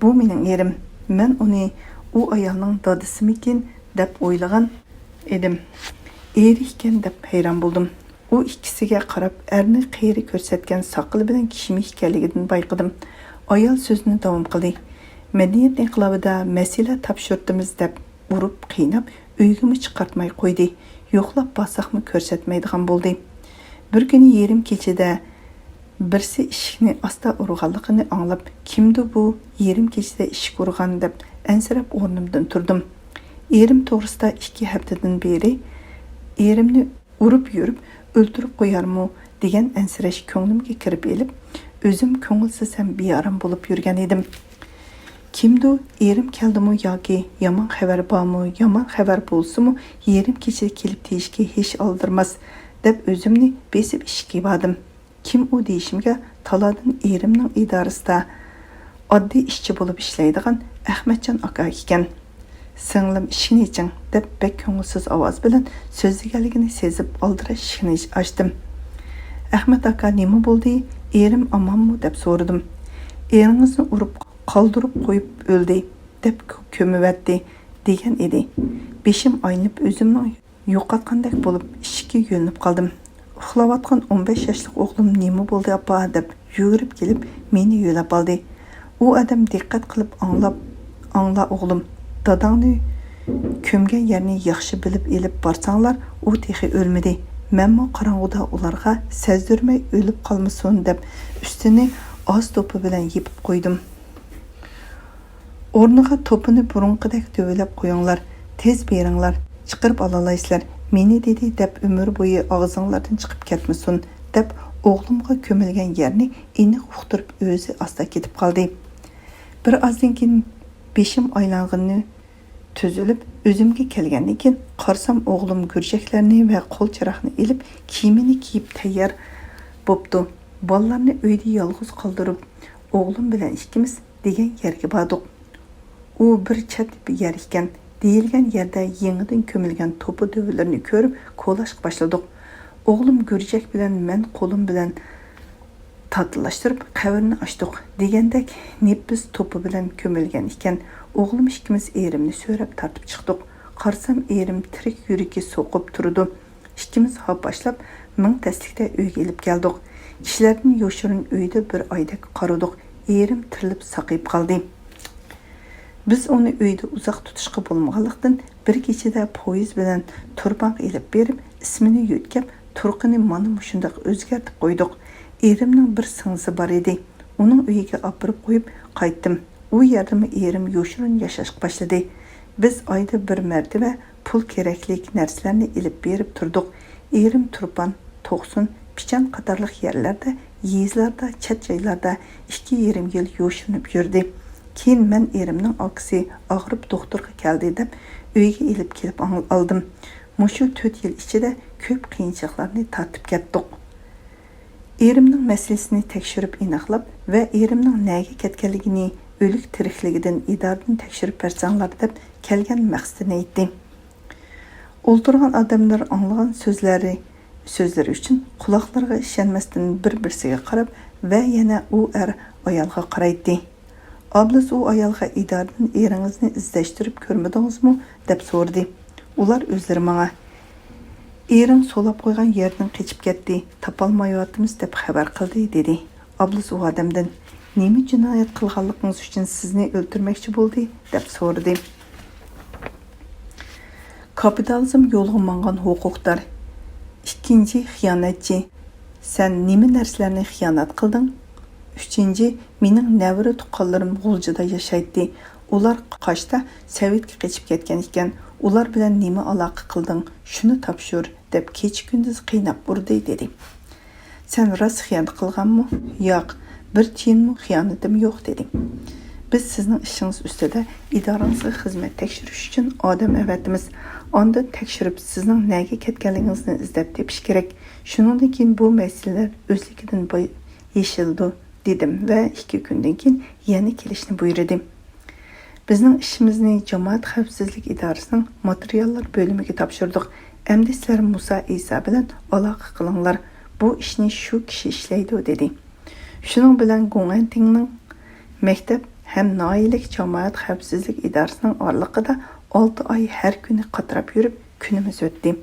«بۇ مېنىڭ ئېرىم. مەن ئۇنى ئۇ ئايالنىڭ دادىسىمىكىن دەپ ئويلىغان ئىدىم. ئېرى ئىكەن» دەپ ھەيران بولدۇم. ئۇ ئىككىسىگە قاراپ، ئەرنى قېرى كۆرسەتكەن ساقىلى بىلەن كىشىمىش ئىكەنلىكىدىن بايقىدىم. ئايال سۆزىنى داۋام قىلدى. «مەدەنىيەت ئىنقىلابىدا مەسىلە تاپشۇردىمىز» دەپ ئۇرۇپ، قىيناپ، ئۆيگىمۇ چىقارتماي قويدى. يوقلاپ بارساقمۇ كۆرسەتمەيدىغان بولدى. بىر كۈنى يېرىم كېچىدە بىرسى ئىشىكنى ئاستا ئۇرغانلىقىنى ئاڭلاپ، «كىمدۇ بۇ يېرىم كېچىدە ئىشىك ئۇرغان؟» دەپ ئەنسىرەپ ئورنۇمدىن تۇردۇم. ئېرىم توغرىسىدا ئىككى ھەپتىدىن بېرى ئېرىمنى ئۇرۇپ يۈرۈپ، ئۆلتۈرۈپ قويارمۇ دېگەن ئەنسىرەش كۆڭلۈمگە كىرىپ ئېلىپ، ئۆزۈم كۆڭۈلسىز ھەم بىئارام بولۇپ يۈرگەن ئىدىم. «كىمدۇ، ئېرىم كەلدىمۇ ياكى يامان خەۋەر بارمۇ؟ يامان خەۋەر بولسىمۇ، يېرىم كېچىدە كېلىپ تېگىشكە ھېچ ئالدىرىماس» دەپ ئۆزۈمنى بېسىپ ئىشىككە باردىم. «كىم ئۇ؟» دېيىشىمگە، تالادىن ئېرىمنىڭ ئىدارىسىدا ئاددىي ئىشچى بولۇپ ئىشلەيدىغان ئەخمەتجان ئاكا ئىكەن. «سىڭلىم، ئىشىكنى ئېچىڭ» دەپ بەك كۆڭۈلسىز ئاۋاز بىلەن سۆزلىگەنلىكىنى سېزىپ، ئالدىراش ئىشىكنى ئاچتىم. «ئەخمەت ئاكا، نېمە بولدى؟ ئېرىم ئامانمۇ؟» دەپ سورىدىم. «ئېرىڭىزنى ئۇرۇپ قالدۇرۇپ قويۇپ ئۆلدى دەپ كۆمۈۋەتتى» دېگەن ئىدى. بېشىم ئايلىنىپ، ئۆزۈمنىڭ يوقاتقاندەك بولۇپ، ئىشىككە يۆلىنىپ قالدىم. ئۇخلاۋاتقان ئون بەش ياشلىق ئوغلۇم «نېمە بولدى، ئاپا؟» دەپ يۈگۈرۈپ كېلىپ، مېنى يۆلەپ ئالدى. ئۇ ئادەم دىققەت قىلىپ ئاڭلاپ، «ئاڭلا، ئوغلۇم، داداڭنى كۆمگەن يەرنى ياخشى بىلىپ ئېلىپ بارساڭلار، ئۇ تېخى ئۆلمىدى. مەنمۇ قاراڭغۇدا ئۇلارغا سەزدۈرمەي ئۆلۈپ قالمىسۇن» دەپ، ئۈستىنى ئاز توپا بىلەن يېپىپ قويدۇم. «ئورنىغا توپىنى بۇرۇنقىدەك تۈۋىلەپ قويۇڭلار، تېز بېرىڭلار، چىقىرىپ ئالالايسىلەر، مېنى دېدى دەپ ئۆمۈر بويى ئاغزىڭلاردىن چىقىپ كەتمىسۇن» دەپ، ئوغلۇمغا كۆمۈلگەن يەرنى ئېنىق ئۇقتۇرۇپ ئۆزى ئاستا كېتىپ قالدى. بىر ئازدىن كېيىن بېشىم ئايلانغىنى تۈزۈلۈپ، ئۆزۈمگە كەلگەندىن كېيىن قارىسام، ئوغلۇم گۈرجەكلەرنى ۋە قول چىراغنى ئېلىپ، كىيىمىنى كىيىپ تەييار بوپتۇ. بالىلارنى ئۆيدە يالغۇز قالدۇرۇپ، ئوغلۇم بىلەن ئىككىمىز دېگەن يەرگە باردۇق. ئۇ بىر چەت يەر ئىكەن، دېيىلگەن يەردە يېڭىدىن كۆمۈلگەن توپا دۆۋىلىرىنى كۆرۈپ، كولاشقا باشلىدۇق. ئوغلۇم گۈرجەك بىلەن مەن قولۇم بىلەن تاتىلاشتۇرۇپ، قەۋرىنى ئاچتۇق. دېگەندەك، نېپىز توپا بىلەن كۆمۈلگەن ئىكەن. ئوغلۇم ئىككىمىز ئېرىمنى سۆرەپ تارتىپ چىقتۇق. قارىسام، ئېرىم تىرىك يۈرىكى سوقۇپ تۇرىدۇ. ئىككىمىز ھاپاشلاپ، مىڭ تەسلىكتە ئۆيگە ئېلىپ كەلدۇق. كىشىلەردىن يوشۇرۇن ئۆيدە بىر ئايدەك قارىدۇق. ئېرىم تىرىلىپ ساقىيىپ قالدى. بىز ئۇنى ئۆيدە ئۇزاق تۇتۇشقا بولمىغانلىقتىن، بىر كېچىدە پويىز بىلەن تۇرپانغا ئېلىپ بېرىپ، ئىسمىنى يۆتكەپ، تۇرقىنى مانا مۇشۇنداق ئۆزگەرتىپ قويدۇق. ئېرىمنىڭ بىر سىڭلىسى بار ئىدى. ئۇنىڭ ئۆيىگە ئاپىرىپ قويۇپ قايتتىم. ئۇ يەردىمۇ ئېرىم يوشۇرۇن ياشاشقا باشلىدى. بىز ئايدا بىر مەرتىۋە پۇل كېرەكلىك نەرسىلەرنى ئېلىپ بېرىپ تۇردۇق. ئېرىم تۇرپان، توقسۇن، پىچان قاتارلىق يەرلەردە، يېزىلاردا، چەت جايلاردا ئىككى يېرىم يىل يوشۇرۇنۇپ يۈردى. كېيىن مەن ئېرىمنىڭ ئاكىسى ئاغرىپ دوختۇرغا كەلدى دەپ ئۆيگە ئېلىپ كېلىپ ئاڭ-، ئالدىم. مۇشۇ تۆت يىل ئىچىدە كۆپ قىيىنچىلىقلارنى تارتىپ كەتتۇق. ئېرىمنىڭ مەسىلىسىنى تەكشۈرۈپ ئېنىقلاپ ۋە ئېرىمنىڭ نەگە كەتكەنلىكىنى، ئۆلۈك تىرىكلىكىدىن ئىدارىدىن تەكشۈرۈپ بەرسەڭلار دەپ كەلگەن مەقسىتىنى ئېيتتى. ئولتۇرغان ئادەملەر ئاڭلىغان سۆزلىرى، سۆزلىرى ئۈچۈن قۇلاقلىرىغا ئىشەنمەستىن بىر-بىرسىگە قاراپ ۋە يەنە ئۇ ئەر ئايالغا قارايتتى. ئابلىز ئۇ ئايالغا ئىدارىدىن ئېرىڭىزنى ئىزدەشتۈرۈپ كۆرمىدىڭىزمۇ؟ دەپ سورىدى. ئۇلار ئۆزلىرى ماڭا، ئېرىڭ سولاپ قويغان يەردىن قېچىپ كەتتى، تاپالمايۋاتىمىز دەپ خەۋەر قىلدى، دېدى. ئابلىز ئۇ ئادەمدىن، نېمە جىنايەت قىلغانلىقىڭىز ئۈچۈن سىزنى ئۆلتۈرمەكچى بولدى؟ دەپ سورىدى. كاپىتالىزم يولىغا ماڭغان ھوقۇقدار. ئىككىنچى، خىيانەتچى. سەن نېمە نەرسىلەرنى خىيانەت قىلدىڭ؟ ئۈچىنچى، مېنىڭ نەۋرە تۇغقانلىرىم غۇلجىدا ياشايتتى. ئۇلار قاشتا سوۋېتكە قېچىپ كەتكەن ئىكەن. ئۇلار بىلەن نېمە ئالاقە قىلدىڭ؟ شۇنى تاپشۇر، دەپ كېچە-كۈندۈز قىيناپ ئۇردى، دېدى. سەن راست خىيانەت قىلغانمۇ؟ ياق، بىر تىيىنمۇ خىيانىتىم يوق، دېدى. بىز سىزنىڭ ئىشىڭىز ئۈستىدە ئىدارىڭىزغا خىزمەت تەكشۈرۈش ئۈچۈن ئادەم ئەۋەتىمىز. ئاندىن تەكشۈرۈپ، سىزنىڭ نەگە كەتكەنلىكىڭىزنى ئىزدەپ تېپىش كېرەك. شۇنىڭدىن كېيىن بۇ مەسىلىلەر ئۆزلۈكىدىن باي-، يېشىلىدۇ، دېدىم ۋە ئىككى كۈندىن كېيىن يەنە كېلىشنى بۇيرۇدى. بىزنىڭ ئىشىمىزنى جامائەت خەۋپسىزلىك ئىدارىسىنىڭ ماتېرىياللار بۆلۈمىگە تاپشۇردۇق. ئەمدى سىلەر مۇسا ئىسا بىلەن ئالاقە قىلىڭلار. بۇ ئىشنى شۇ كىشى ئىشلەيدۇ، دېدى. شۇنىڭ بىلەن گۇڭئەنتىڭنىڭ مەكتەپ ھەم ناھىيەلىك جامائەت خەۋپسىزلىك ئىدارىسىنىڭ ئارىلىقىدا ئالتە ئاي ھەر كۈنى قاتراپ يۈرۈپ، كۈنىمىز ئۆتتى.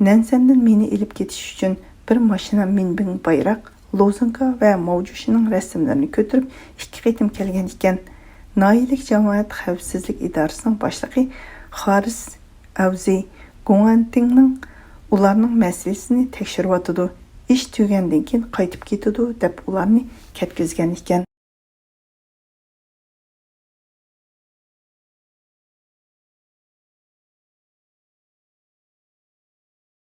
نەنسەندىن مېنى ئېلىپ كېتىش ئۈچۈن بىر ماشىنا مىنبىڭ بايراق، لوزۇنكا ۋە ماۋجۈشىنىڭ رەسىملىرىنى كۆتۈرۈپ ئىككى قېتىم كەلگەن ئىكەن. ناھىيەلىك جامائەت خەۋپسىزلىك ئىدارىسىنىڭ باشلىقى خارىس ئاۋزى گۇڭئەنتىڭنىڭ ئۇلارنىڭ مەسىلىسىنى تەكشۈرۈۋاتىدۇ. ئىش تۈگىگەندىن كېيىن قايتىپ كېتىدۇ، دەپ ئۇلارنى كەتكۈزگەن ئىكەن.